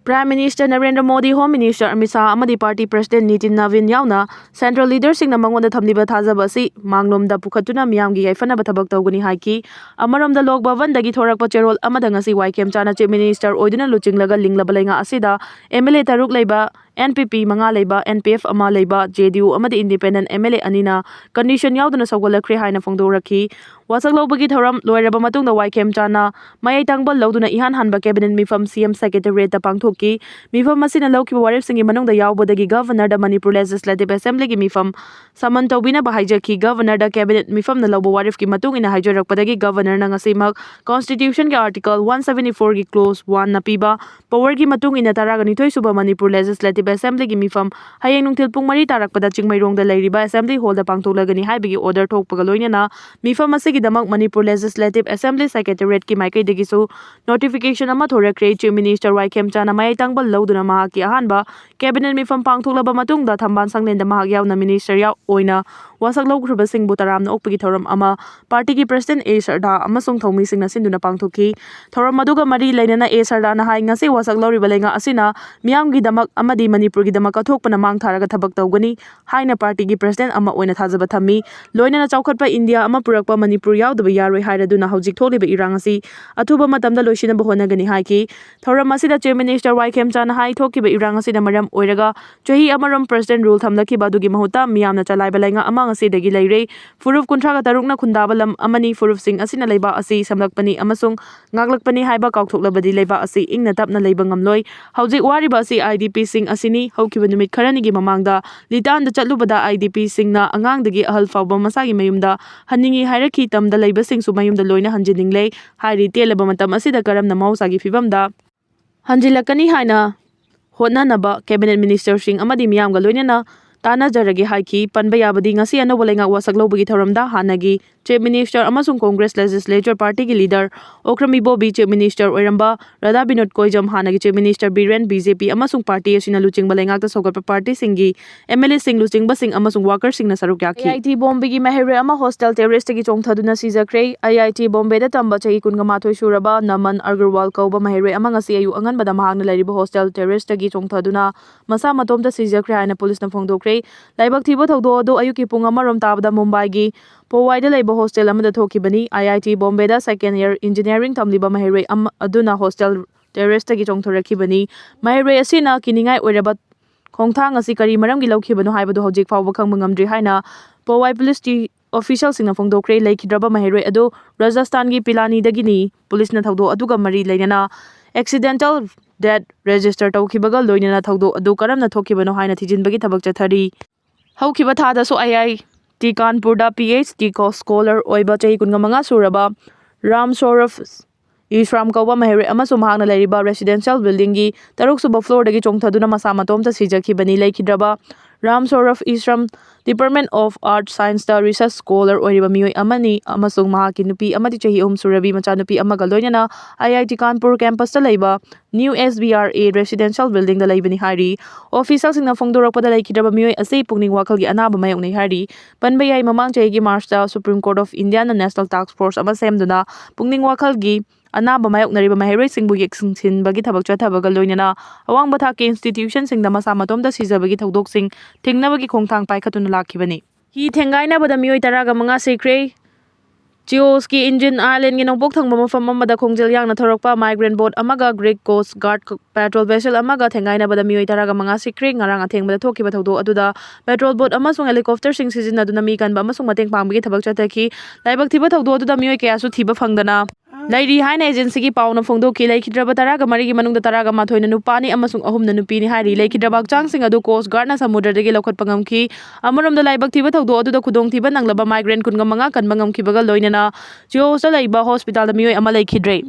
Prime Minister Narendra Modi, Home Minister Amit Shah ꯑꯃꯗꯤ party President ꯅꯤꯇꯤꯟ ꯅꯕꯤꯟ ꯌꯥꯎꯅ central leaderꯁꯤꯡꯅ ꯃꯉꯣꯟꯗ ꯊꯝꯂꯤꯕ ꯊꯥꯖꯕ ꯑꯁꯤ ꯃꯥꯡꯂꯣꯝꯗ ꯄꯨꯈꯠꯇꯨꯅ ꯃꯤꯌꯥꯝꯒꯤ ꯌꯥꯏꯐꯅꯕ ꯊꯕꯛ ꯇꯧꯒꯅꯤ ꯍꯥꯏꯈꯤ꯫ ꯑꯃꯔꯣꯝꯗ ꯂꯣꯛ ꯚꯕꯟꯗꯒꯤ ꯊꯣꯔꯛꯄ ꯆꯦꯔꯣꯜ ꯑꯃꯗ ꯉꯁꯤ ꯋꯥꯏꯈꯦꯝꯆꯥꯟꯅ Chief Minister ꯑꯣꯏꯗꯨꯅ ꯂꯨꯆꯤꯡꯂꯒ ꯂꯤꯡꯂꯕ ꯂꯩꯉꯥꯛ ꯑꯁꯤꯗ M L A ꯇꯔꯨꯛ ꯂꯩꯕ, N P P ꯃꯉꯥ ꯂꯩꯕ, N P F ꯑꯃ ꯂꯩꯕ, J D U ꯑꯃꯗꯤ independent M L A ꯑꯅꯤꯅ condition ꯌꯥꯎꯗꯅ ꯁꯧꯒꯠꯂꯛꯈ꯭ꯔꯦ ꯍꯥꯏꯅ ꯐꯣꯡꯗꯣꯔꯛꯈꯤ꯫ ꯋꯥꯁꯛ ꯂꯧꯕꯒꯤ ꯊꯧꯔꯝ ꯂꯣꯏꯔꯕ ꯃꯇꯨꯡꯗ ꯋꯥꯏꯈꯦꯝꯆꯥꯟꯅ ꯃꯌꯥꯏ ꯇꯥꯡꯕꯜ ꯂꯧꯗꯨꯅ ꯏꯍꯥꯟ ꯍꯥꯟꯕ cabinet ꯃꯤꯐꯝ C M Secretariatꯇ ꯄꯥꯡꯊꯣꯛꯈꯤ꯫ ꯃꯤꯐꯝ ꯑꯁꯤꯅ ꯂꯧꯈꯤꯕ ꯋꯥꯔꯦꯞꯁꯤꯡꯒꯤ ꯃꯅꯨꯡꯗ ꯌꯥꯎꯕꯗꯒꯤ Governorꯗ Manipur Legislative Assemblyꯒꯤ ꯃꯤꯐꯝ summon ꯇꯧꯕꯤꯅꯕ ꯍꯥꯏꯖꯈꯤ꯫ Governorꯗ cabinet ꯃꯤꯐꯝꯅ ꯂꯧꯕ ꯋꯥꯔꯦꯞꯀꯤ ꯃꯇꯨꯡ ꯏꯟꯅ ꯍꯥꯏꯖꯔꯛꯄꯗꯒꯤ Governorꯅ ꯉꯁꯤꯃꯛ Constitutionꯒꯤ Article one seventy fourꯒꯤ clause oneꯅ ꯄꯤꯕ powerꯒꯤ ꯃꯇꯨꯡ ꯏꯟꯅ ꯇꯔꯥꯒ ꯅꯤꯊꯣꯏ ꯁꯨꯕ Manipur Legislative Assemblyꯒꯤ ꯃꯤꯐꯝ ꯍꯌꯦꯡ ꯅꯨꯡꯊꯤꯜ ꯄꯨꯡ ꯃꯔꯤ ꯇꯥꯔꯛꯄꯗ ꯆꯤꯡꯃꯩꯔꯣꯡꯗ ꯂꯩꯔꯤꯕ Assembly Hallꯗ ꯄꯥꯡꯊꯣꯛꯂꯒꯅꯤ ꯍꯥꯏꯕꯒꯤ order ꯊꯣꯛꯄꯒ ꯂꯣꯏꯅꯅ ꯃꯤꯐꯝ ꯑꯁꯤꯒꯤꯗꯃꯛ Manipur Legislative Assembly Secretariatꯀꯤ ꯃꯥꯏꯀꯩꯗꯒꯤꯁꯨ notification ꯑꯃ ꯊꯣꯔꯛꯈ꯭ꯔꯦ꯫ Chief Minister ꯋꯥꯏꯈꯦꯝꯆꯥꯟꯅ ꯃꯌꯥꯏ ꯇꯥꯡꯕꯜ ꯂꯧꯗꯨꯅ ꯃꯍꯥꯛꯀꯤ ꯑꯍꯥꯟꯕ cabinet ꯃꯤꯐꯝ ꯄꯥꯡꯊꯣꯛꯂꯕ ꯃꯇꯨꯡꯗ ꯊꯝꯕꯥꯜ ꯁꯪꯂꯦꯟꯗ ꯃꯍꯥꯛ ꯌꯥꯎꯅ minister ꯌꯥꯎ-, ꯑꯣꯏꯅ ꯋꯥꯁꯛ ꯂꯧꯈ꯭ꯔꯕꯁꯤꯡꯕꯨ ꯇꯔꯥꯝꯅ ꯑꯣꯛꯄꯒꯤ ꯊꯧꯔꯝ ꯑꯃ partyꯒꯤ President A ꯁꯔꯗꯥ ꯑꯃꯁꯨꯡ ꯊꯧꯃꯤꯁꯤꯡꯅ ꯁꯤꯟꯗꯨꯅ ꯄꯥꯡꯊꯣꯛꯈꯤ꯫ ꯊꯧꯔꯝ ꯑꯗꯨꯒ ꯃꯔꯤ ꯂꯩꯅꯅ A ꯁꯔꯗꯥꯅ ꯍꯥꯏ, ꯉꯁꯤ ꯋꯥꯁꯛ ꯂꯧꯔꯤꯕ ꯂꯩꯉꯥꯛ ꯑꯁꯤꯅ ꯃꯤꯌꯥꯝꯒꯤꯗꯃꯛ ꯑꯃꯗꯤ ꯃꯅꯤꯄꯨꯔꯒꯤꯗꯃꯛ ꯀꯠꯊꯣꯛꯄꯅ ꯃꯥꯡ ꯊꯥꯔꯒ ꯊꯕꯛ ꯇꯧꯒꯅꯤ ꯍꯥꯏꯅ ꯄꯥꯔꯇꯤꯒꯤ ꯄ꯭ꯔꯁꯤꯗꯦꯟꯠ ꯑꯃ ꯑꯣꯏꯅ ꯊꯥꯖꯕ ꯊꯝꯃꯤ꯫ ꯂꯣꯏꯅꯅ ꯆꯥꯎꯈꯠꯄ ꯏꯟꯗꯤꯌꯥ ꯑꯃ ꯄꯨꯔꯛꯄ ꯃꯅꯤꯄꯨꯔ ꯌꯥꯎꯗꯕ ꯌꯥꯔꯣꯏ ꯍꯥꯏꯔꯗꯨꯅ ꯍꯧꯖꯤꯛ ꯊꯣꯛꯂꯤꯕ ꯏꯔꯥꯡ ꯑꯁꯤ ꯑꯊꯨꯕ ꯃꯇꯝꯗ ꯂꯣꯏꯁꯤꯟꯅꯕ ꯍꯣꯠꯅꯒꯅꯤ ꯍꯥꯏꯈꯤ꯫ ꯊꯧꯔꯝ ꯑꯁꯤꯗ Chief Minister ꯋꯥꯏ ꯈꯦꯝꯆꯥꯅ ꯍꯥꯏ, ꯊꯣꯛꯈꯤꯕ ꯏꯔꯥꯡ ꯑꯁꯤꯅ ꯃꯔꯝ ꯑꯣꯏꯔꯒ ꯆꯍꯤ ꯑꯃꯔꯣꯝ President rule ꯊꯝꯂꯛꯈꯤꯕ ꯑꯗꯨꯒꯤ ꯃꯍꯨꯠꯇ ꯃꯤꯌꯥꯝꯅ ꯆꯂꯥꯏꯕ ꯂꯩꯉꯥꯛ ꯑꯃ ꯉꯁꯤꯗꯒꯤ ꯂꯩꯔꯦ꯫ ꯐꯨꯔꯨꯞ ꯀꯨꯟꯊ꯭ꯔꯥꯒ ꯇꯔꯨꯛꯅ ꯈꯨꯟꯗꯥꯕ ꯂꯝ ꯑꯃꯅꯤ꯫ ꯐꯨꯔꯨꯞꯁꯤꯡ ꯑꯁꯤꯅ ꯂꯩꯕꯥꯛ ꯑꯁꯤ ꯁꯦꯝꯂꯛꯄꯅꯤ ꯑꯃꯁꯨꯡ ꯉꯥꯛꯂꯛꯄꯅꯤ ꯍꯥꯏꯕ ꯀꯥꯎꯊꯣꯛꯂꯕꯗꯤ ꯂꯩꯕꯥꯛ ꯑꯁꯤ ꯏꯪꯅ ꯇꯞꯅ ꯂꯩꯕ ꯉꯝꯂꯣꯏ꯫ ꯍꯧꯖꯤꯛ ꯋꯥꯔꯤꯕ ꯑꯁꯤ IDPꯁꯤꯡ ꯑꯁꯤꯅꯤ꯫ ꯍꯧꯈꯤꯕ ꯅꯨꯃꯤꯠ ꯈꯔꯅꯤꯒꯤ ꯃꯃꯥꯡꯗ ꯂꯤꯇꯥꯟꯗ ꯆꯠꯂꯨꯕꯗ IDPꯁꯤꯡꯅ ꯑꯉꯥꯡꯗꯒꯤ ꯑꯍꯜ ꯐꯥꯎꯕ ꯃꯁꯥꯒꯤ ꯃꯌꯨꯝꯗ ꯍꯟꯅꯤꯡꯏ ꯍꯥꯏꯔꯛꯈꯤ꯫ ꯇꯝꯗ ꯂꯩꯕꯁꯤꯡꯁꯨ ꯃꯌꯨꯝꯗ ꯂꯣꯏꯅ ꯍꯟꯖꯤꯟꯅꯤꯡꯂꯦ ꯍꯥꯏꯔꯤ꯫ ꯇꯦꯜꯂꯕ ꯃꯇꯝ ꯑꯁꯤꯗ ꯀꯔꯝꯅ ꯃꯍꯧꯁꯥꯒꯤ ꯐꯤꯕꯝꯗ ꯍꯟꯖꯤꯜꯂꯛꯀꯅꯤ ꯍꯥꯏꯅ ꯍꯣꯠꯅꯅꯕ Cabinet Ministerꯁꯤꯡ ꯑꯃꯗꯤ ꯃꯤꯌꯥꯝꯒ ꯂꯣꯏꯅꯅ ꯇꯥꯟꯅꯖꯔꯒꯦ ꯍꯥꯏꯈꯤ꯫ ꯄꯟꯕ ꯌꯥꯕꯗꯤ ꯉꯁꯤ ꯑꯅꯧꯕ ꯂꯩꯉꯥꯛ ꯋꯥꯁꯛ ꯂꯧꯕꯒꯤ ꯊꯧꯔꯝꯗ ꯍꯥꯟꯅꯒꯤ Chief Minister ꯑꯃꯁꯨꯡ Congress Legislature Partyꯒꯤ leader ꯑꯣꯀ꯭ꯔꯝ ꯏꯕꯣꯕꯤ Chief Minister ꯑꯣꯏꯔꯝꯕ ꯔꯥꯙꯥ ꯕꯤꯅꯣꯗ ꯀꯣꯏꯖꯝ, ꯍꯥꯟꯅꯒꯤ Chief Minister ꯕꯤꯔꯦꯟ, BJP ꯑꯃꯁꯨꯡ party ꯑꯁꯤꯅ ꯂꯨꯆꯤꯡꯕ ꯂꯩꯉꯥꯛꯇ ꯁꯧꯒꯠꯄ partyꯁꯤꯡꯒꯤ MLAꯁꯤꯡ, ꯂꯨꯆꯤꯡꯕꯁꯤꯡ ꯑꯃꯁꯨꯡ workerꯁꯤꯡꯅ ꯁꯔꯨꯛ ꯌꯥꯈꯤ꯫ IIT ꯕꯣꯝꯕꯦꯒꯤ ꯃꯍꯩꯔꯣꯏ ꯑꯃ hostel terraceꯇꯒꯤ ꯆꯣꯡꯊꯗꯨꯅ ꯁꯤꯖꯈ꯭ꯔꯦ꯫ IIT ꯕꯣꯝꯕꯦꯗ ꯇꯝꯕ ꯆꯍꯤ ꯀꯨꯟꯃꯥꯊꯣꯏ ꯁꯨꯔꯕ ꯅꯃꯟ ꯑꯒꯔꯋꯥꯜ ꯀꯧꯕ ꯃꯍꯩꯔꯣꯏ ꯑꯃ ꯉꯁꯤ ꯑꯌꯨꯛ ꯑꯉꯟꯕꯗ ꯃꯍꯥꯛꯅ ꯂꯩꯔꯤꯕ hostel terraceꯇꯒꯤ ꯆꯣꯡꯊꯗꯨꯅ ꯃꯁꯥ ꯃꯇꯣꯝꯇ ꯁꯤꯖꯈ꯭ꯔꯦ ꯍꯥꯏꯅ ꯄꯨꯂꯤꯁꯅ ꯐꯣꯡꯗꯣꯛꯈ꯭ꯔꯦ꯫ ꯂꯥꯏꯕꯛ ꯊꯤꯕ ꯊꯧꯗꯣꯛ ꯑꯗꯨ ꯑꯌꯨꯛꯀꯤ ꯄꯨꯡ ꯑꯃꯔꯣꯝ ꯇꯥꯕꯗ ꯃꯨꯝꯕꯥꯏꯒꯤ ꯄꯣꯋꯥꯏꯗ ꯂꯩꯕ hostel ꯑꯃꯗ ꯊꯣꯛꯈꯤꯕꯅꯤ꯫ IIT ꯕꯣꯝꯕꯦꯗ second year engineering ꯇꯝꯂꯤꯕ ꯃꯍꯩꯔꯣꯏ ꯑꯃ ꯑꯗꯨꯅ hostel terraceꯇꯒꯤ ꯆꯣꯡꯊꯔꯛꯈꯤꯕꯅꯤ꯫ ꯃꯍꯩꯔꯣꯏ ꯑꯁꯤꯅ ꯀꯤꯅꯤꯡꯉꯥꯏ ꯑꯣꯏꯔꯕ ꯈꯣꯡꯊꯥꯡ ꯑꯁꯤ ꯀꯔꯤ ꯃꯔꯝꯒꯤ ꯂꯧꯈꯤꯕꯅꯣ ꯍꯥꯏꯕꯗꯨ ꯍꯧꯖꯤꯛ ꯐꯥꯎꯕ ꯈꯪꯕ ꯉꯝꯗ꯭ꯔꯤ ꯍꯥꯏꯅ ꯄꯣꯋꯥꯏ ꯄꯨꯂꯤꯁꯀꯤ officialꯁꯤꯡꯅ ꯐꯣꯡꯗꯣꯛꯈ꯭ꯔꯦ꯫ ꯂꯩꯈꯤꯗ꯭ꯔꯕ ꯃꯍꯩꯔꯣꯏ ꯑꯗꯨ ꯔꯥꯖꯁꯊꯥꯟꯒꯤ ꯄꯤꯂꯥꯅꯤꯗꯒꯤꯅꯤ꯫ ꯄꯨꯂꯤꯁꯅ ꯊꯧꯗꯣꯛ ꯑꯗꯨꯒ ꯃꯔꯤ ꯂꯩꯅꯅ accidental death register ꯇꯧꯈꯤꯕꯒ ꯂꯣꯏꯅꯅ ꯊꯧꯗꯣꯛ ꯑꯗꯨ ꯀꯔꯝꯅ ꯊꯣꯛꯈꯤꯕꯅꯣ ꯍꯥꯏꯅ ꯊꯤꯖꯤꯟꯕꯒꯤ ꯊꯕꯛ ꯆꯠꯊꯔꯤ꯫ ꯍꯧꯈꯤꯕ ꯊꯥꯗꯁꯨ IIT ꯀꯥꯟꯄꯨꯔꯗ PhD ꯀꯣ-, scholar ꯑꯣꯏꯕ ꯆꯍꯤ ꯀꯨꯟꯃꯉꯥ ꯁꯨꯔꯕ ꯔꯥꯝ ꯁꯧꯔꯚ ꯏꯁ꯭ꯔꯥꯝ ꯀꯧꯕ ꯃꯍꯩꯔꯣꯏ ꯑꯃꯁꯨ ꯃꯍꯥꯛꯅ ꯂꯩꯔꯤꯕ residential buildingꯒꯤ ꯇꯔꯨꯛꯁꯨꯕ floorꯗꯒꯤ ꯆꯣꯡꯊꯗꯨꯅ ꯃꯁꯥ ꯃꯇꯣꯝꯇ ꯁꯤꯖꯈꯤꯕꯅꯤ꯫ ꯂꯩꯈꯤꯗ꯭ꯔꯕ Ram ꯁꯧꯔꯚ e-Shram Department of Earth Science ꯇ research scholar ꯑꯣꯏꯔꯤꯕ ꯃꯤꯑꯣꯏ ꯑꯃꯅꯤ ꯑꯃꯁꯨꯡ ꯃꯍꯥꯛꯀꯤ ꯅꯨꯄꯤ ꯑꯃꯗꯤ ꯆꯍꯤ ꯑꯍꯨꯝ ꯁꯨꯔꯕꯤ ꯃꯆꯥꯅꯨꯄꯤ ꯑꯃꯒ ꯂꯣꯏꯅꯅ I I T Kanpur campus ꯇ ꯂꯩꯕ New S B R A residential building ꯗ ꯂꯩꯕꯅꯤ ꯍꯥꯏꯔꯤ꯫ Official ꯁꯤꯡꯅ ꯐꯣꯡꯗꯣꯔꯛꯄꯗ, ꯂꯩꯈꯤꯗ꯭ꯔꯕ ꯃꯤꯑꯣꯏ ꯑꯁꯤ ꯄꯨꯛꯅꯤꯡ ꯋꯥꯈꯜꯒꯤ ꯑꯅꯥꯕ ꯃꯥꯌꯣꯛꯅꯩ ꯍꯥꯏꯔꯤ꯫ ꯄꯟꯕ ꯌꯥꯏ, ꯃꯃꯥꯡ ꯆꯍꯤꯒꯤ March ꯇ Supreme Court of India ꯅ national task force ꯑꯃ ꯁꯦꯝꯗꯨꯅ ꯄꯨꯛꯅꯤꯡ ꯋꯥꯈꯜꯒꯤ ꯑꯅꯥꯕ ꯃꯥꯌꯣꯛꯅꯔꯤꯕ ꯃꯍꯩꯔꯣꯏꯁꯤꯡꯕꯨ ꯌꯦꯡꯁꯤꯟꯕꯒꯤ ꯊꯕꯛ ꯆꯠꯊꯕꯒ ꯂꯣꯏꯅꯅ ꯑꯋꯥꯡꯕ ꯊꯥꯛꯀꯤ institution ꯁꯤꯡꯗ ꯃꯁꯥ ꯃꯇꯣꯝꯇ ꯁꯤꯖꯕꯒꯤ ꯊꯧꯗꯣꯛꯁꯤꯡ ꯊꯤꯡꯅꯕꯒꯤ ꯈꯣꯡꯊꯥꯡ ꯄꯥꯏꯈꯠꯇꯨꯅ ꯂꯥꯛꯈꯤꯕꯅꯤ꯫ ꯍꯤ ꯊꯦꯡꯒꯥꯏꯅꯕꯗ ꯃꯤꯑꯣꯏ ꯇꯔꯥꯒ ꯃꯉꯥ ꯁꯤꯈ꯭ꯔꯦ꯫ Chios ꯀꯤ Indian Island ꯒꯤ ꯅꯣꯡꯄꯣꯛ ꯊꯪꯕ ꯃꯐꯝ ꯑꯃꯗ ꯈꯣꯡꯖꯦꯜ ꯌꯥꯡꯅ ꯊꯧꯔꯛꯄ migrant boat ꯑꯃꯒ Greek Coast Guard patrol vessel ꯑꯃꯒ ꯊꯦꯡꯒꯥꯏꯅꯕꯗ ꯃꯤꯑꯣꯏ ꯇꯔꯥꯒ ꯃꯉꯥ ꯁꯤꯈ꯭ꯔꯦ꯫ ꯉꯔꯥꯡ ꯑꯊꯦꯡꯕꯗ ꯊꯣꯛꯈꯤꯕ ꯊꯧꯗꯣꯛ ꯑꯗꯨꯗ patrol boat ꯑꯃꯁꯨꯡ helicopter ꯁꯤꯡ ꯁꯤꯖꯤꯟꯅꯗꯨꯅ ꯃꯤ ꯀꯟꯕ ꯑꯃꯁꯨꯡ ꯃꯇꯦꯡ ꯄꯥꯡꯕꯒꯤ ꯊꯕꯛ ꯆꯠꯊꯈꯤ꯫ ꯂꯥꯏꯕꯛ ꯊꯤꯕ ꯊꯧꯗꯣꯛ ꯑꯗꯨꯗ ꯃꯤꯑꯣꯏ ꯀꯌꯥꯁꯨ ꯊꯤꯕ ꯐꯪꯗꯅ ꯂꯩꯔꯤ ꯍꯥꯏꯅ agency ꯒꯤ ꯄꯥꯎꯅ ꯐꯣꯡꯗꯣꯛꯈꯤ꯫ ꯂꯩꯈꯤꯗ꯭ꯔꯕ ꯇꯔꯥꯒ ꯃꯔꯤꯒꯤ ꯃꯅꯨꯡꯗ ꯇꯔꯥꯒ ꯃꯥꯊꯣꯏꯅ ꯅꯨꯄꯥꯅꯤ ꯑꯃꯁꯨꯡ ꯑꯍꯨꯝꯅ ꯅꯨꯄꯤꯅꯤ ꯍꯥꯏꯔꯤ꯫ ꯂꯩꯈꯤꯗ꯭ꯔꯕ ꯍꯛꯆꯥꯡꯁꯤꯡ ꯑꯗꯨ Coast Guard ꯅ ꯁꯃꯨꯗ꯭ꯔꯗꯒꯤ ꯂꯧꯈꯠꯄ ꯉꯝꯈꯤ꯫ ꯑꯃꯔꯣꯝꯗ, ꯂꯥꯏꯕꯛ ꯊꯤꯕ ꯊꯧꯗꯣꯛ ꯑꯗꯨꯗ ꯈꯨꯗꯣꯡꯊꯤꯕ ꯅꯪꯂꯕ migrant ꯀꯨꯟꯒ ꯃꯉꯥ ꯀꯟꯕ ꯉꯝꯈꯤꯕꯒ ꯂꯣꯏꯅꯅ Chios ꯇ ꯂꯩꯕ hospital ꯗ ꯃꯤꯑꯣꯏ ꯑꯃ ꯂꯩꯈꯤꯗ꯭ꯔꯦ꯫